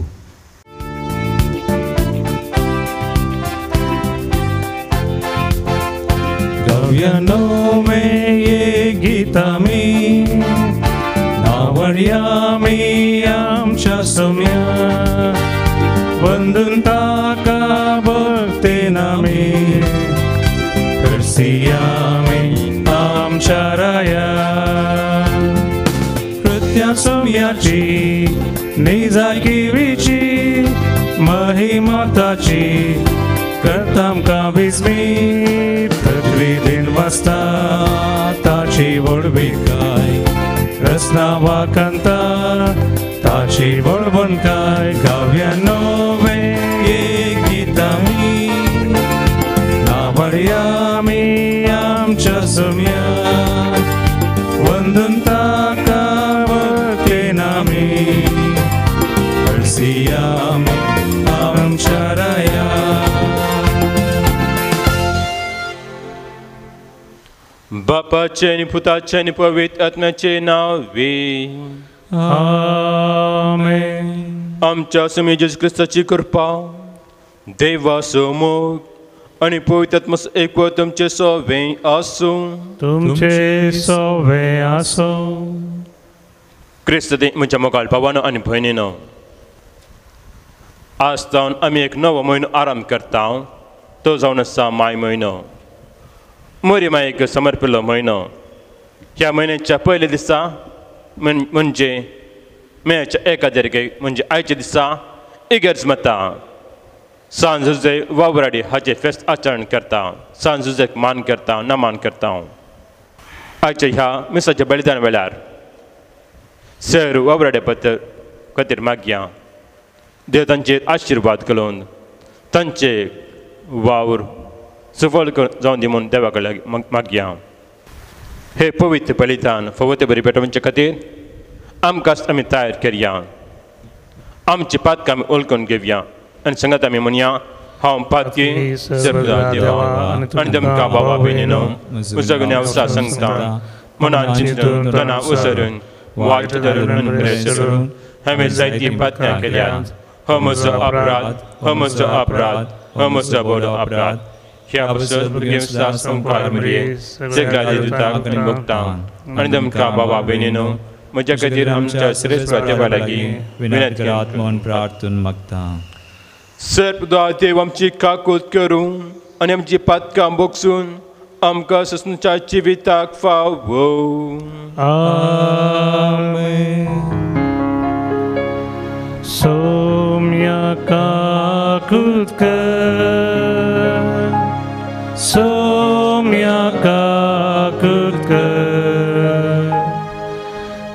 गव्यनो में ये गीता मी नावडयामी आमच्या सोम्या, वंदून ताका भक्तीन आमी करसियामी आमच्या राया. कृत्या सोम्याची निजाकिवीची महिमा ताची करता आमकां विस्मीत, पृथ्वी दिन वाजता ताची व्हडविकाय, रसना वाकंता ताची व्हडवणकाय. गाव्या नवे एक गीतामी नावडयामी आमच्या सोम्या, वंदून ताका भक्तीन आमी हळसियामी आमच्या राया. बापाचे आनी पुताचे आनी पवित्र आत्म्याचे नांवे आमेन. आमच्या स्वामी जेजू क्रिस्ताची कृपा, देवाचो मोग आनी पवित्र आत्म्याचो एकवट तुमचे सवें आसूं. तुमचे सवें आसूं. क्रिस्त म्हज्या मोगाळ भावानो आनी भयणीनो, आज जावन आमी एक नवो म्हयनो आरंभ करता, तो जावन आसा माय म्हयनो, मोरी मायेक समर्पिल्लो म्हयनो. ह्या म्हयन्याच्या पयल्या दिसा म्हणजे मेच्या एका तारखेक म्हणजे आयच्या दिसा इगर्ज माता सांज जुजे वावराडी हाचें फेस्त आचरण करता, सांज जुजेक मान करता, नमान करता. आयच्या ह्या मिसाच्या बलिदान वेळार सर वावराडे पत्र खातीर मागया, देव तांचेर आशिर्वाद करून तांचे वावर सफल जावन दी म्हूण देवा कडेन मागया. हे पवित्र बलिदान फावो ते बरी पेटोवचे खातीर आमकां आमी तयार करया, आमची पातकां आमी ओळखून घेवया आनी सांगात आमी म्हणया, हांव पातकी सर्व देवा आनी तुमकां बाबा भयणीनो म्हजो गुन्यांव सांगता, मनान चिंतून तना उसरून वाट धरून हांवें जायतीं पातकां केल्यात. हो म्हजो अपराध, हो म्हजो अपराध, हो म्हजो बरो अपराध. ह्या सगळ्या दुताक आनी भक्तांक आनी तुमकां बाबा भयणीनो म्हज्या खातीर आमच्या श्रेश्ठ देवा लागीं विनंती करात म्हूण प्रार्थून मागता. सर्व देव आमची काकूत करूं आनी आमची पातकां बोगसून आमकां ससनच्या जिविताक फावो. आमेन. सोम्या काकूत कर, सोम्या काकूत कर,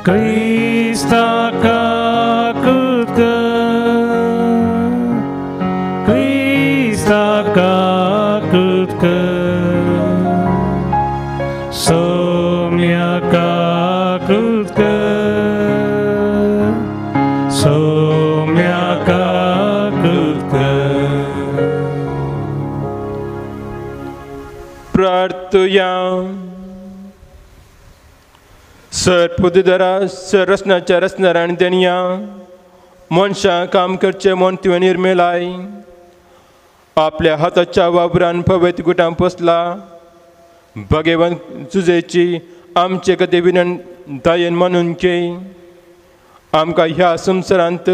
क्रिस्ता काकूत कर, क्रिस्ता काकूत कर, सोम्या काकूत कर, सोम्या काकूत कर. प्रार्थुया. सर पुदरा सर रचनाच्या रचणारा आनी देणया मनशां काम करचें म्हूण तुवें निर्मेलाय. आपल्या हाताच्या वापरान पवित्र गुटां पोसला. भगेवन जुजेची आमचे कथे विनन दायेन मानून घे. आमकां ह्या संवसारांत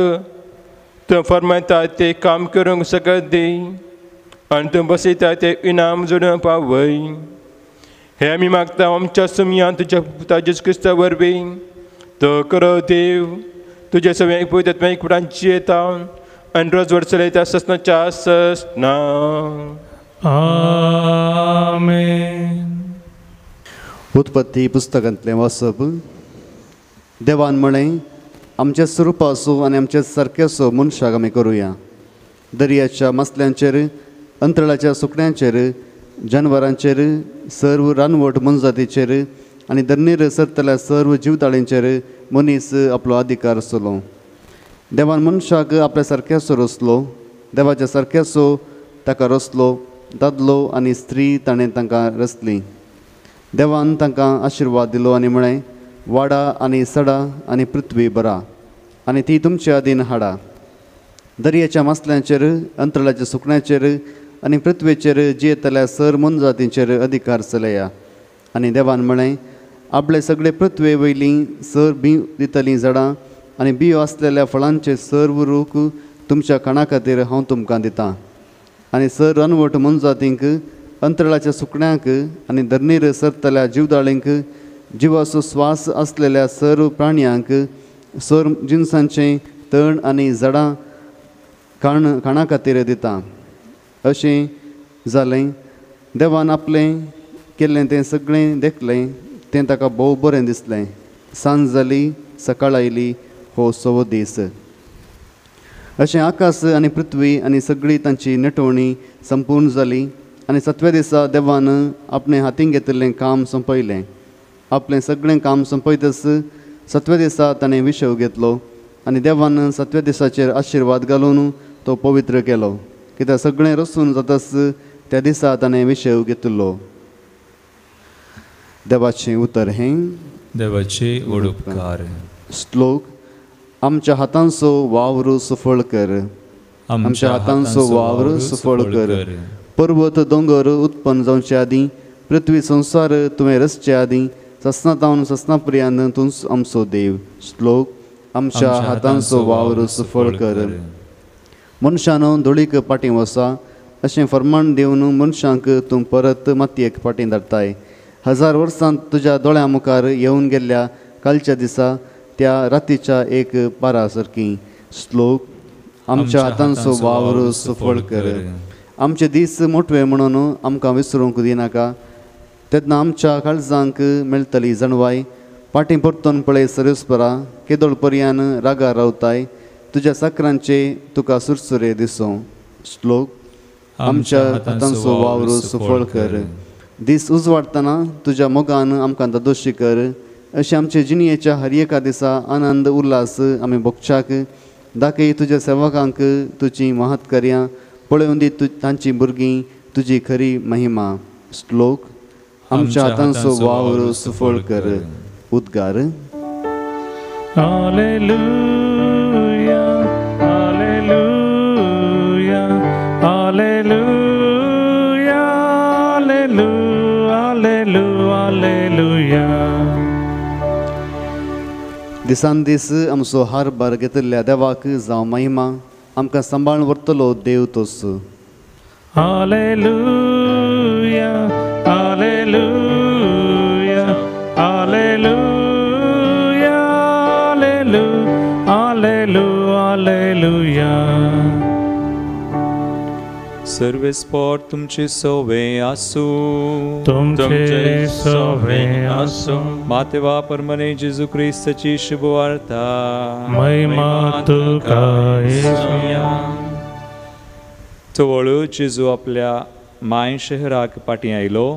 तूं फर्मायता तें काम करूंक सकत दी आनी तूं बसयता तें इनाम जोडून पावय. हे आमी मागता आमच्या सुमयान तुज्या पुता जेजू क्रिस्ता वरवीं. तो करो देव तुज्या सगळ्यांक पवित्र कुडान जियेता आनी रोजवड चलयता ससनाच्या ससना. आमेन. उत्पत्ती पुस्तकांतलें वाचप. देवान म्हळें, आमच्या स्वरुपाचो आनी आमच्या सारक्याचो मनशाक आमी करुया. दर्याच्या मासल्यांचेर, अंतराळाच्या सुकण्यांचेर, जानवरांचेर, सर्व रानवट मनजातीचेर आनी धरणीर सरतल्या सर्व जिवताळींचेर मनीस आपलो अधिकार आसलो. देवान मनशाक आपल्या सारक्याचो रचलो, देवाच्या सारक्याचो ताका रचलो. दादलो आनी स्त्री ताणें तांकां रचली. देवान तांकां आशिर्वाद दिलो आनी म्हळें, वाडा आनी सडा आनी पृथ्वी भरा आनी ती तुमच्या अधीन हाडा. दर्याच्या मासल्यांचेर, अंतराळाच्या सुकण्याचेर आनी पृथ्वेचेर जियेतल्या सर मनजातींचेर अधिकार चलया. आनी देवान म्हळें, आपले सगळे पृथ्वे वयलीं सर बीं दितलीं झाडां आनी बियो आसलेल्या फळांचे सर्व रूख तुमच्या खाणा खातीर हांव तुमकां दितां. आनी सर रानवट मनजातींक, अंतराळाच्या सुकण्यांक आनी धरणीर सरतल्या जिवदाळींक, जिवाचो स्वास आसलेल्या सर्व प्राण्यांक, सर जिनसांचें तण आनी झाडां खाणा खातीर दिता. अशें जालें. देवान आपलें केल्लें तें सगळें देखलें, तें ताका भोव बरें दिसलें. सांज जाली, सकाळ आयली, हो सवो दीस. अशें आकाश आनी पृथ्वी आनी सगळी तांची नटवणी संपूर्ण जाली. आनी सातव्या दिसा देवान आपणें हातीन घेतिल्लें काम सोंपयलें. आपलें सगळें काम सोंपयतच सातव्या दिसा ताणें विशव घेतलो आनी देवान सातव्या दिसाचेर आशिर्वाद घालून तो पवित्र केलो. कित्याक सगळें रचून जातच त्या दिसा ताणें विशव घेतिल्लो. देवाचें उतर हें. देवाचे व्हड उपकार. श्लोक. आमच्या हातांचो वावर सफळ कर, आमच्या हातांचो वावर सफळ कर. पर्वत दोंगर उत्पन्न जावचे आदीं, पृथ्वी संवसार तुवें रचचे आदीं, ससना तावन ससना पर्यंत तूंच आमचो देव. श्लोक. आमच्या हातांचो वावर सफळ कर. मनशान धुळीक फाटीं वसा अशें फर्माण दिवन मनशांक तूं परत मातयेक फाटीं धाडटाय. 1000 वर्सां तुज्या दोळ्यां मुखार येवन गेल्ल्या कालच्या दिसा त्या रातीच्या एक पारा सारकी. श्लोक. आमच्या हातांचो वावर सफळ कर. आमचे दीस मोटवे म्हणून आमकां विसरूंक दिनाका. तेन्ना आमच्या काळजांक मेळटली जाणवाय. फाटीं परतून पळय सरस्परा, केदोळ पर्यान रागार रावताय. तुज्या साकरांचे तुका सुरसुरे दिसूं. श्लोक. आमच्या हातांचो वावर सफळ कर. दीस उजवाडटना तुज्या मोगान आमकां दादोशी कर. अशें आमचे जिणयेच्या हर एका दिसा आनंद उल्हास आमी भोगच्याक दाखय. तुज्या सेवकांक तुजी महत्कार्यां पळोवन दी, तांची भुरगीं तुजी खरी महिमा. श्लोक. आमच्या हातांचो वावर सफळ कर. उद्गार. Hallelujah, hallelujah. आलेलू आलेलुया. दिसान दीस आमचो हारभार घेतिल्ल्या देवाक जावं महिमा, आमकां सांबाळून व्हरतलो देव तोच. आलेलुया आलेलुया आलेलुया आलेलू आलेलू आलेलुया. सर्वेस्पोर तुमचे सोवे आसूं, तुमचे सोवे आसूं. मातेवा परमने जेजू क्रिस्ताची शुभवार्ता. महिमा तुका येसुया. तवळ जेजू आपल्या माय शहराक पाटी आयलो,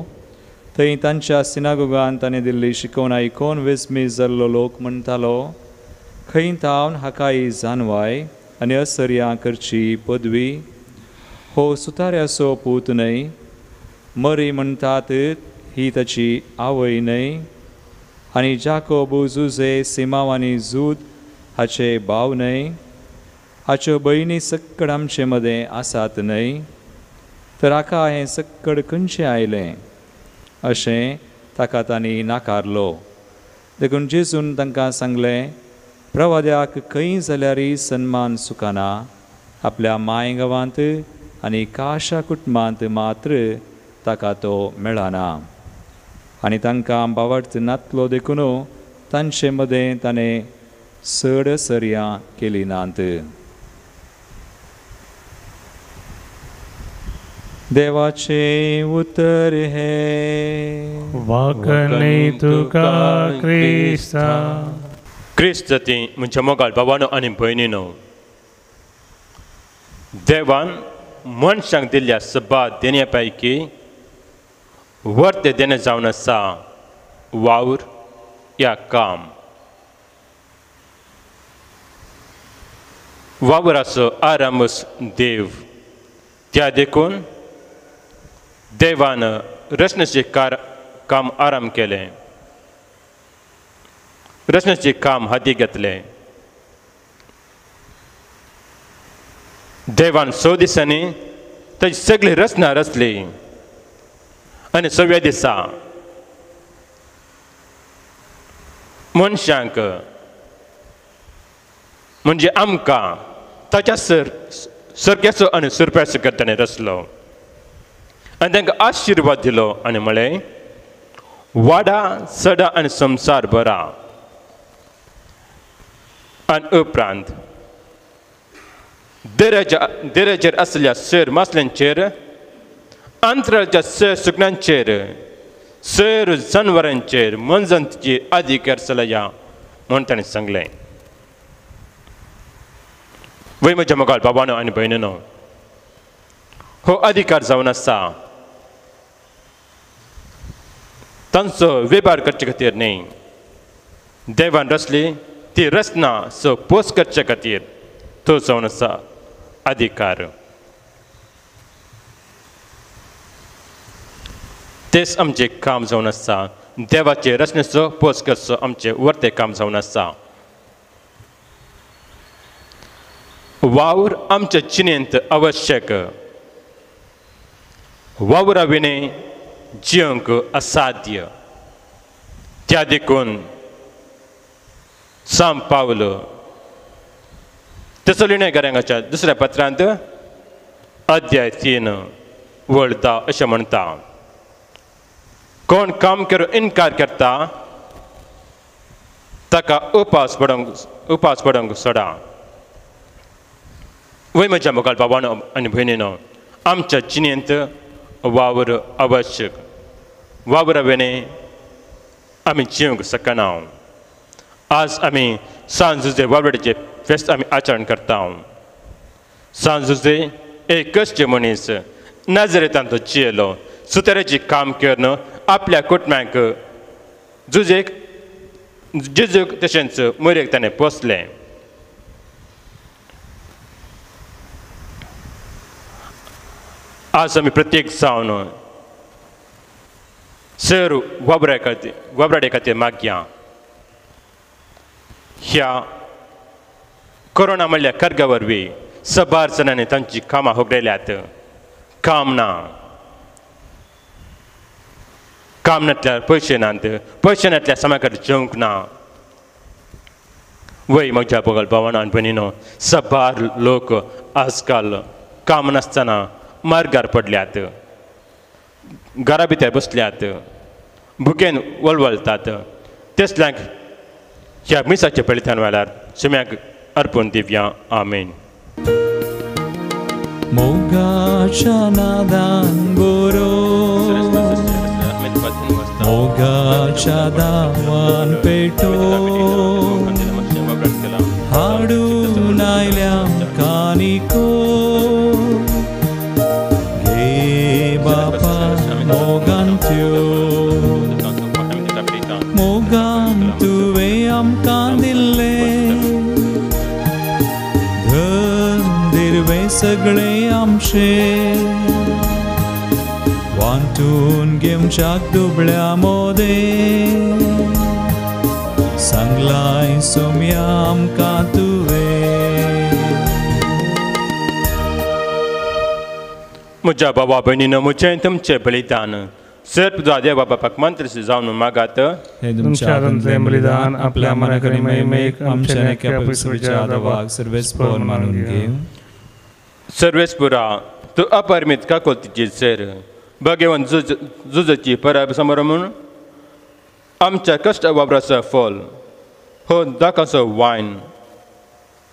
थंय तांच्या सिनागोगान ताणें दिल्ली शिकवण आयकून विस्मीत जाल्लो लोक म्हणटालो, खंय थावन हाकाय जानवाय आनी असर्यां करची पदवी? हो सुताऱ्याचो पूत न्हय? मरी म्हणटात ही ताची आवय न्हय? आनी जाकोब, जुजे, सिमांव आनी जूद हाचे भाव न्हय? हाच्यो भयणी सक्कड आमचे मदें आसात न्हय? तर हाका हें सक्कड खंयचें आयलें? अशें ताका तांणी नाकारलो. देखून जेजून तांकां सांगलें, प्रवाद्याक खंय जाल्यारय सन्मान सुकाना, आपल्या माय गांवांत आनी काशा कुटुंबांत मात्र ताका तो मेळना. आनी तांकां बावडच नातलो देखून तांचे मदें ताणें चड सर्यां केली नात. देवाचें उतर हें. वाकणे तुका क्रिस्ता. क्रिस्त जाती म्हज्या मोगाळ भावानो आनी भयणीनो, देवान मनशांक दिल्ल्या सभा देण्या पैकी वर्ते देणें जावन आसा वावर या काम. वावराचो आरामच देव, त्या देखून देवान रचनेचें काम आराम केलें, रचनेचें काम हाती घेतलें. देवान 6 दिसांनी ताची सगळी रचना रचली आनी 6व्या दिसा मनशांक म्हणजे आमकां ताच्या सर्ग्याचो आनी सुरप्याचो ताणें रचलो आनी तांकां आशिर्वाद दिलो आनी म्हळें, वाडा सडा आनी संवसार भरा. आनी उपरांत दर्याचेर आसल्या सर मासल्यांचेर, अंतराच्या सर सुकण्यांचेर, सर जनवरांचेर मनजंतीचेर अधिकार चलया म्हूण ताणें सांगलें. वय म्हज्या मोगाळ बाबानो आनी भयणीनो, हो अधिकार जावन आसा तांचो वेपार करचे खातीर न्हय, देवान रचली ती रचना सो पोस करचे खातीर तो जावन आसा अधिकार. तेच आमचें काम जावन आसा, देवाचे रचनेचो पोस करचो आमचें वर्तें काम जावन आसा. वावर आमच्या जिणेंत आवश्यक, वावरा विणें जिवंक असाध्य. त्या देखून सांत पावल तेसलोनिकेकारांच्या दुसऱ्या पत्रांत अध्याय 3 वळ 10 अशें म्हणटा, कोण काम करून इनकार करता ताका उपास पडोवंक सोडा. वय म्हज्या मोगाळ बाबानो आनी भयणीनो, आमच्या जिणेंत वावर आवश्यक, वावरा विणें आमी जिवंक शकना. आज आमी सांत जुजे वावराडीचें फेस्त आमी आचरण करता. सांत जुजे एक कश्ट मनीस नाजरेतान तो जियेलो, सुताराचें काम करून आपल्या कुटुंबाक जुजेक जेजूक तशेंच मोरयेक ताणें पोसलें. आज आमी प्रत्येक जावन सर वावराडे खातीर मागया. ह्या कोरोना म्हणल्या कर्गा वरवीं सबार जाणांनी तांची कामां होगडायल्यात. काम ना, काम नासल्यार पयशे नात, पयशे नासल्यार समा खातीर जेवंक ना. वय म्हज्या बगल भावान आनी भयणीनो, सबार लोक आजकाल काम नासतना मार्गार पडल्यात, घरा भितर बसल्यात, भुकेन वळवळतात. तेसल्यांक ह्या मिसाच्या बलिदान वेळार सुम्याक अर्पण दिवया. आमेन. मोगाच्या नादान बरो, मोगाच्या दावान पेटो, हाडून आयल्या कानिको, घे बापा मोगान त्यो, मोगान तुवें आमकां दिल्लें, धन दिर्वे सगळें आमचें, वांटून घेवच्याक दुबळ्या मोदें, सांगलाय सोम्या आमकां तुवें. म्हज्या बाबा भयणीनो, म्हजें तुमचें बलिदान सर्व तुज्या देवा बापाक मंत्र जावन मागात. हे तुमच्या हातांतलें बलिदान आपल्या मनाक आनी महिमेक आमच्या एका पवित्र देवाक सर्वेस्पर मानून घेवं. सर्वेस्पुरा, तूं अपरिमीत काकोलतीची सर भगवान जुजाची परब समारंभ आमच्या कश्ट वापराचो फल हो दाकाचो वायन,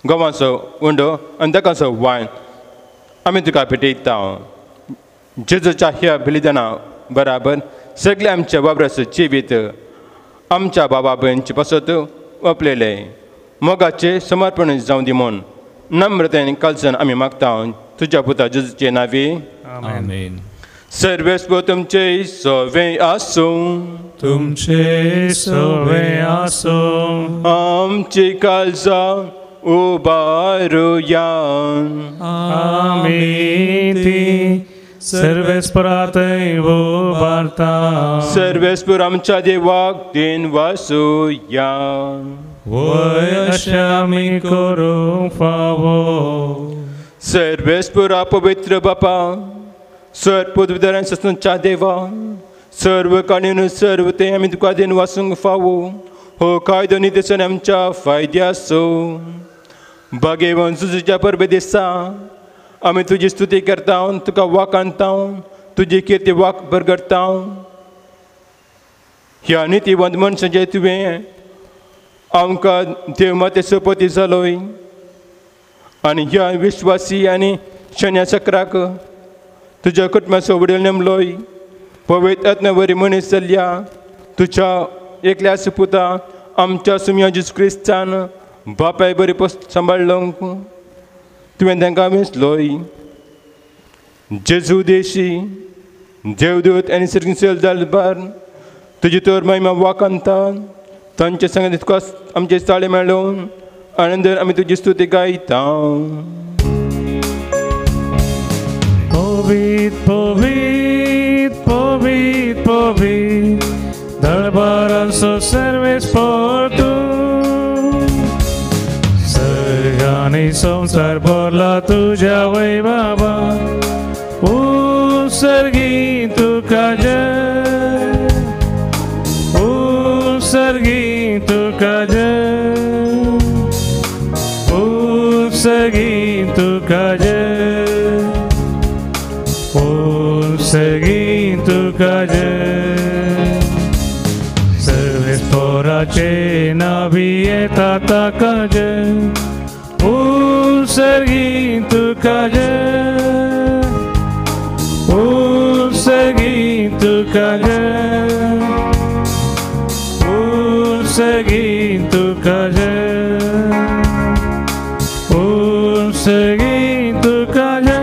गंवाचो उंडो आनी दाकाचो वायन आमी तुका भेटयता. जेजूच्या ह्या बलिदाना बराबर सगळे आमच्या वापराचो जिवीत आमच्या बाबा भयणचे पासत वापरलेले मोगाचे समर्पण जावं दी म्हूण नम्रतेन कालच्यान आमी मागता तुज्या पुता जेजूचे नांवी. आमेन. सर्वेस्पर तुमचे सवे आसूं, तुमचे सवे आसूं. आमची काळजां उबारुया. आमी ती सर्वेस्परातय उबारता. सर्वेस्पर आमच्या देवाक दिन वासूया. वय अशें आमी करूंक फावो. सर्वेस्परा पवित्र बापा, सर पदवीधरान ससनच्या देवा, सर्व काणीन सर्व ते आमी तुका दिन वासूंक फावो. हो कायदो निदेशन आमच्या फायद्याचो. भाग्यवान तुज्या परबे दिसा आमी तुजी स्तुती करता, तुका वाखाणता, तुजी किर्ती वाक बरगडता. ह्या नितीवंत मनशांचे तुवें आमकां देव माते सोपती जालोय आनी ह्या विश्वासी आनी शन्या चक्राक तुज्या कुटुंबाचो वडील नेमलोय. पवित्र आत्म्या मनीस जाल्ल्या तुज्या एकल्या सुपुता आमच्या सुम्या जेजू क्रिस्तान बापाय बरी पोस सांबाळ्ळो, तुवें तांकां वेंचलोय. जेजू देशी देवदूत आनी सर्गेस्त दरबार तुजी तर महिमा वाखाणता. तांचे संगत तुका आमचे ताळे मेळोवन आनंदान आमी तुजी स्तुती गायता. पवित्र पवित्र पवित्र पवित्र दरबारांचो सर्वेस्पर तूं, सर्ग आनी संवसार भरला तुज्या वैभवा, उत्सर्गी तुका जय, उत्सर्गी तुका जय, उत्सर्गी तुका जय, उत्सर्गी तुका जय. सर्वेस्पराचे नावी येता ताका जय, उत्सर्गी तुका जय, उत्सर्गी तुका जय, उत्सर्गी तुका जय, उत्सर्गी तुका जय.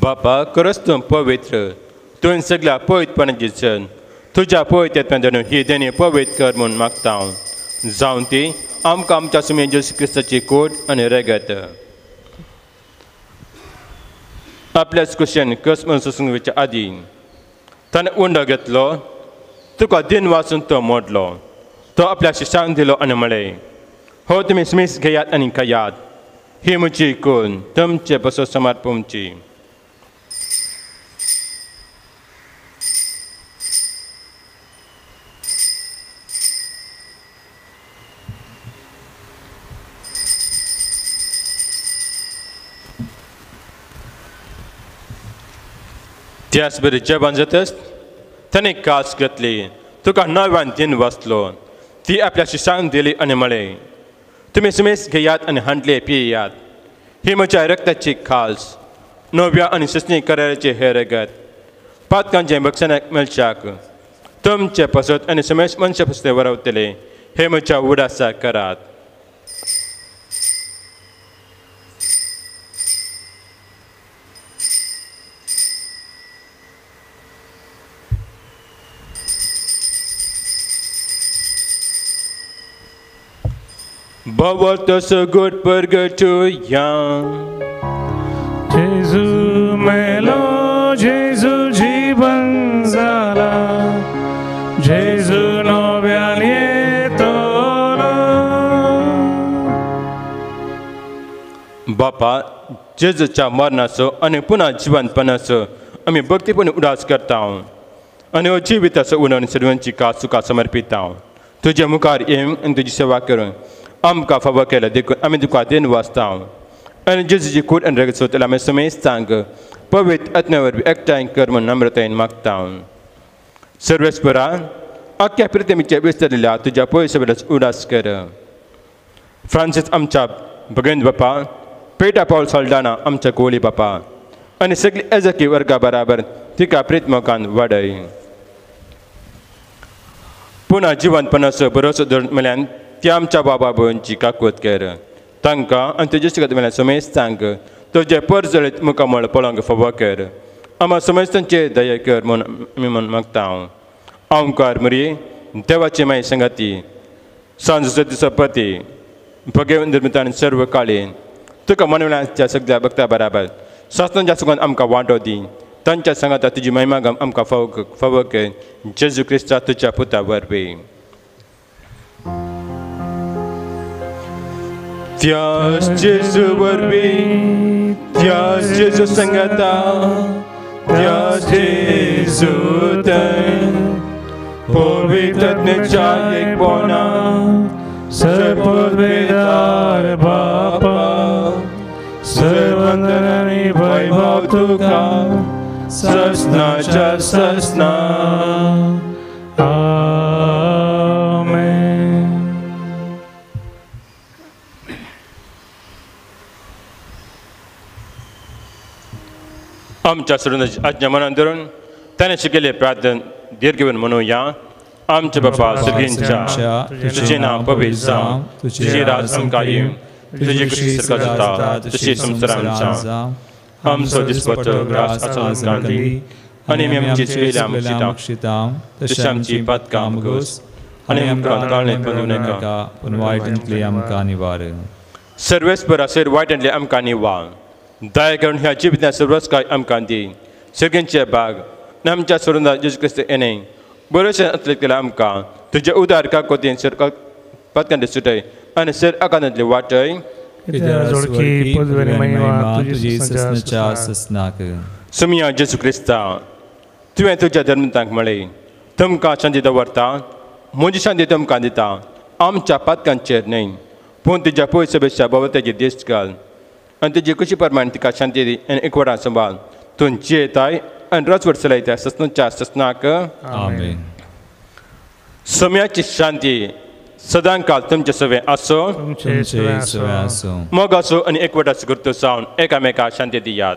बापा, खरंच तूं पवित्र, तुवें सगळ्या पवित्रपणाची चल तुज्या पवित्रत्वान ही देणी पवित्र कर म्हूण मागता हांव. जावन ती आमकां आमच्या सुमे जेजू क्रिस्ताची कोट आनी रगत आपल्याच कुशेन कस म्हूण सोसूंक वचच्या आदीं ताणें उंडो घेतलो, तुका दिन वाचून तो मोडलो, तो आपल्या शिश्यांक दिलो आनी म्हळें, हो तुमी स्मीस घेयात आनी खायात. ही म्हजी कोण तुमचे बसो समर्पणची. त्याच बरी जेवण जातच ताणें कास घेतली, तुका नव्यान दिन वाचलो, ती आपल्या शिशांक दिली आनी म्हळें, तुमी सुमेस घेयात आनी हांडले पियात, ही म्हज्या रक्ताची खास नव्या आनी सुचणी कराराचे हे रगत पातकांचे बक्षणाक मेळच्याक तुमचे पसत आनी सुमेश मनशा पसत वरवतले, हे म्हज्या उडासा करात. Bawat sagot pergecuyan Jesu melo Jesu जीवन झाला Jesu नव्यान येतलो. बापा, जेजूच्या मरणाचो आनी पुन्हा जिवंतपणाचो आमी भक्तीपणी उडास करता आनी हो जिविताचो उणून सर्वांची कास तुका समर्पिता. तुज्या मुखार येवन आनी तुजी सेवा करून आमकां फावो केल्या देखून आमी तुका then वाचता आनी जेजूची कूड आनी रगत सोदतले आमी समेस्तांक पवित्र आत्म्या वरवीं एकठांय कर म्हूण नम्रतायेन मागता. सर्वेस्परा, आख्या प्रितमीचे विस्तारिल्ल्या तुज्या पयस उडास कर. फ्रांसीस आमच्या भगवंत बापा, पेटा पावल साल्डाना आमच्या कोळी बापा आनी सगळी एजकी वर्गा बराबर तिका प्रीतमोगान वाडय. पुन्हा जिवंतपणाचो बरोसो धरून मेल्यान ती आमच्या बाबा भोवनची काकूत कर, तांकां आनी तुजे शिकत मेल्यान समेस्तांक तुजें परजळीत मुखामळ पळोवंक फावो कर. आमा समेस्तांचे दया कर म्हूण आमी म्हूण मागता. हांव ओंकार मुरी देवाची माय संगाती सांजचो दिसपती भगवंत निर्मितान सर्व काळीन तुका मनविलाच्या सगळ्या भक्ता बराबर शास्त्रांच्या सुखान आमकां वांटो दी, तांच्या सांगाता तुजी महिमा आमकां फावो फावो कर, जेजू क्रिस्ता तुज्या पुता वरवीं. त्यास जेजू वरवीं, त्यास जेजू संगाता, त्यास जेजू थंय पवित्र आत्म्याच्या एकपणा सर्वोत्पेदार बापा सर्वंदन आनी वैभव तुका ससनाच्या ससना. आमेन. आमच्या सरुंदाची आज्ञा मनान धरून ताणें शिकयल्लें प्रार्थना दीर्घ म्हणुया. आमच्या बापा सर्गींच्या, तुजें नांव पवित्र जावं, तुजें राज आमकां येवं, तुजी खुशी स्वर्गांत जाता तशी संवसारांत जावं. आमचो दिसपट्टो ग्रास आज आमकां दी आनी आमी आमची चुकयल्ल्या बक्षिता तशी आमची पातकां आमकां आनी आमकां ताळणेंत पडूं नाका, पूण वायटांतली आमकां निवार. सर्वेस्परा सर वायटांतली आमकां निवार. दया करून ह्या जिवितांत सर्वच काय आमकां दी. सर्गेंचे भाग आनी आमच्या सोडून जेजू क्रिस्त येणे बरोशें आसलें केलां आमकां तुज्या उदार काकोतीन सर पातकांतले सुटय आनी सर आकांतांतले वाटय. सुमिया जेजू क्रिस्ता, तुवें तुज्या धर्मतांक म्हळें, तुमकां शांती दवरता, म्हजी शांती तुमकां दिता, आमच्या पातकांचेर न्हय पूण तुज्या पयस बेशा भोवत्याची दिश्ट घाल आनी तुजी खुशी प्रमाण तिका शांती दी आनी एकवटान सांबाळ. तूं जियेताय आनी रजवट चलयता ससनाच्या ससनाक. आमेन. सम्याची शांती सदांकाल तुमचे सवे आसो, मोग आसो आनी एकवटाचो गुर्तो जावन एकामेका शांती दियात.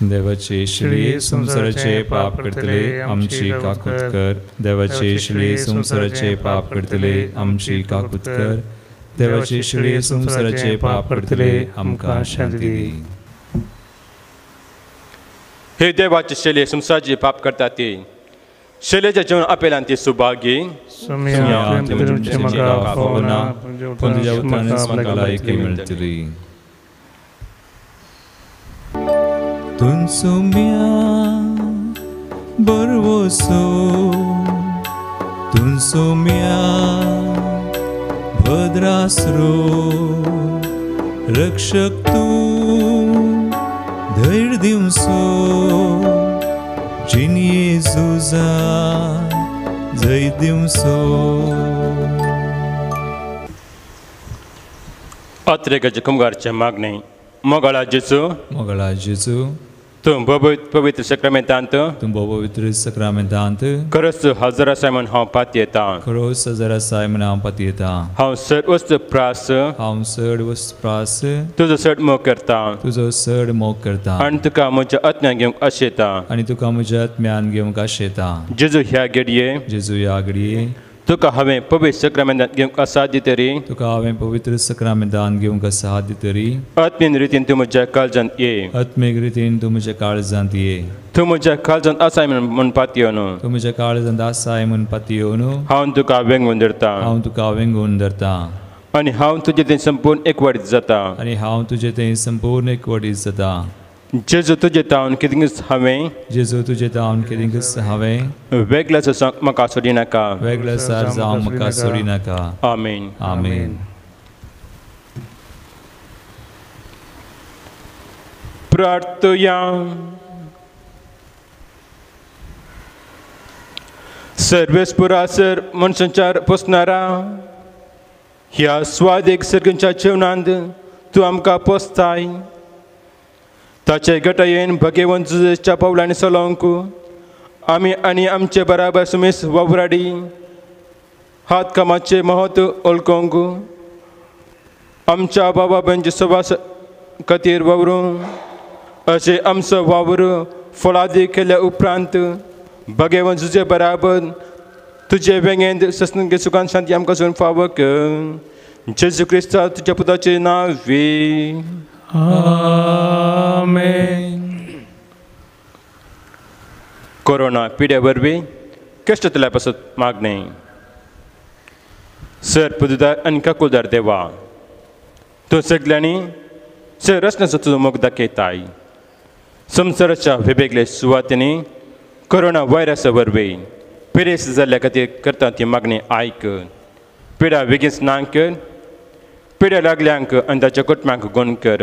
देवाचे श्री संसाराचे पाप करतले आमची काकूत कर. देवाचे श्री संसाराचे पाप करतले आमची काकूत कर. देवाचे श्री संसाराचे पाप करतले आमकां शांती दी. हे देवाचे शैले संसाराचे पाप करता ती शैलेच्या जीवन आपेलान ती सुभागी. तुमसुम्या बरवसो, तुमसोम्या भद्रासरो रक्षक तूं धैर्य दिवसो जिनये झुजा जैत दिवसो. अत्रेगाचे कुमगारचे मागणे. मोगाळा जेजू, मोगाळा जेजू, तूं पवित्र सक्रामेंतांत, तूं पवित्र सक्रामेंतांत खरोच हजर आसाय म्हूण हांव पातयेतां, खरोच हजर आसाय म्हूण हांव पातयेतां. हांव चड वस्त प्रास, हांव चड वस्त प्रास तुजो चड मोग करता, तुजो चड मोग करता आनी तुका म्हज्या आत्म्यान घेवंक आशेता, आनी तुका म्हज्या आत्म्यान घेवंक आशेता. जेजू ह्या घडये, जेजू ह्या घडये तुका हांवें पवित्र सक्रामेंतांत घेवंक असाध्य तरी, तुका हांवें पवित्र सक्रामेंतांत घेवंक असाध्य तरी आत्मीक रितीन तूं म्हज्या काळजांत ये, आत्मीक रितीन तूं म्हज्या काळजांत ये. तूं म्हज्या काळजांत आसाय म्हूण पातयेवन, तूं म्हज्या काळजांत आसाय म्हूण पातयेवन हांव तुका वेंगून धरता, हांव तुका वेंगून धरता आनी हांव तुजे थंय संपूर्ण एकवटीत जाता, आनी हांव तुजे थंय संपूर्ण एकवटीत जाता. जेजू तुजे तावन कितेंच हांवें, जेजू तुजे तावन कितेंच हांवें वेगळ्याचो जावंक म्हाका सोडिनाका, वेगळ्या सार जावंक म्हाका सोडिनाका. आमेन. आमेन. प्रार्थया. सर्वेस्पुरा सर मनसंचार पोसणारा ह्या स्वादीक सर्गींच्या जेवणांत तूं आमकां पोसताय. ताचे गटयेन भगेवन जुजेच्या पावलांनी चलोवंक आमी आनी आमचे बराबर सुमेस वावराडी हात कामाचें म्हत्व वळखूंक आमच्या बाबा भयणचे सवास खातीर वावरूं अशें आमचो वावर फळादी केल्या उपरांत भगेवन तुजे बराबर तुजे वेंगेंत ससनगे सुखान शांती आमकां सोडून फावो कर. जेजू क्रिस्ता तुज्या पुताचें नांव वी. आमेन. कोरोना पिड्या वरवीं कश्टतल्या पासत मागणें. सर पुदुदार आनी काकुलदार देवा, तूं सगल्यांनी सर रचनाचो तुजो मोग दाखयताय. संवसाराच्या वेगवेगळ्या सुवातींनी कोरोना व्हायरसा वरवीं पिडेस्त जाल्ल्या खातीर करता ती मागणी आयक. पिडा बेगीन ना कर, पिड्या लागल्यांक आनी ताच्या कुटुंबांक गुण कर.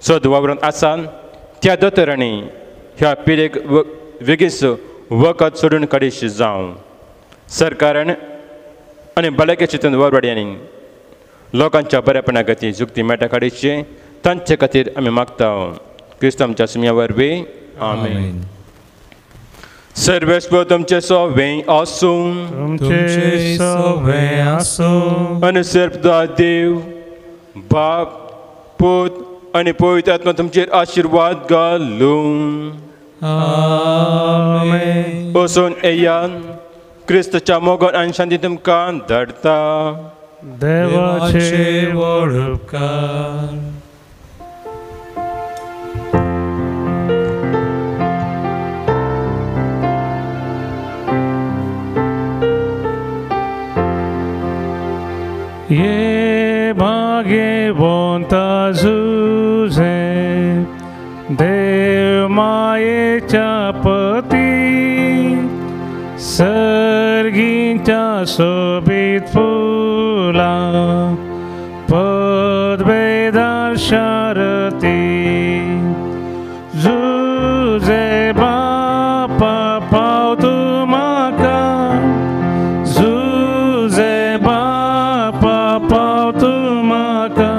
सोद वावरून आसा त्या दोतोरांनी ह्या पिडेक बेगीन वखद सोडून काडीश जावं. सरकारान आनी भलायकी चिंतून वावराड्यांनी लोकांच्या बरेपणा खातीर जुक्ती मेटा काडीची तांचे खातीर आमी मागता. क्रिस्त आमच्या सुम्या वरवीं. आमेन. सर्वेस्पर तुमचे सोवें आसूं, तुमचे सोवें आसूं आनी सर्वदा देव बाप पूत आनी पवित्र आत्मा तुमचेर आशिर्वाद घालूं. आमेन. वचून येयात, क्रिस्ताच्या मोगान आनी शांती तुमकां धाडटा. देवाचे व्हड उपकार. ये भाग्यवंता जुझे देव मायेच्या पती सर्गींच्या सोबीत फुला पदवेदार शारती जुझे बापा पाव तूं म्हाका जुझे बापा पाव तूं म्हाका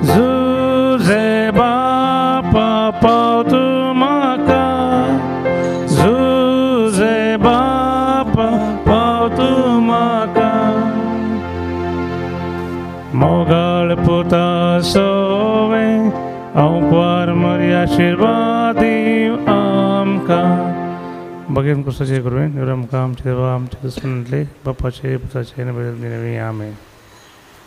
जुझे बापा पाव तूं म्हाका जुझे बापा पाव तूं म्हाका. मोगाळ पुता सोवें अंकवार मरी आशिर्वाद दीव आमकां. बगेन कुसाचे करूं आमकां आमचे देवा आमचे दुस्मनांतले बापाचे पुताचे आनी. आमेन.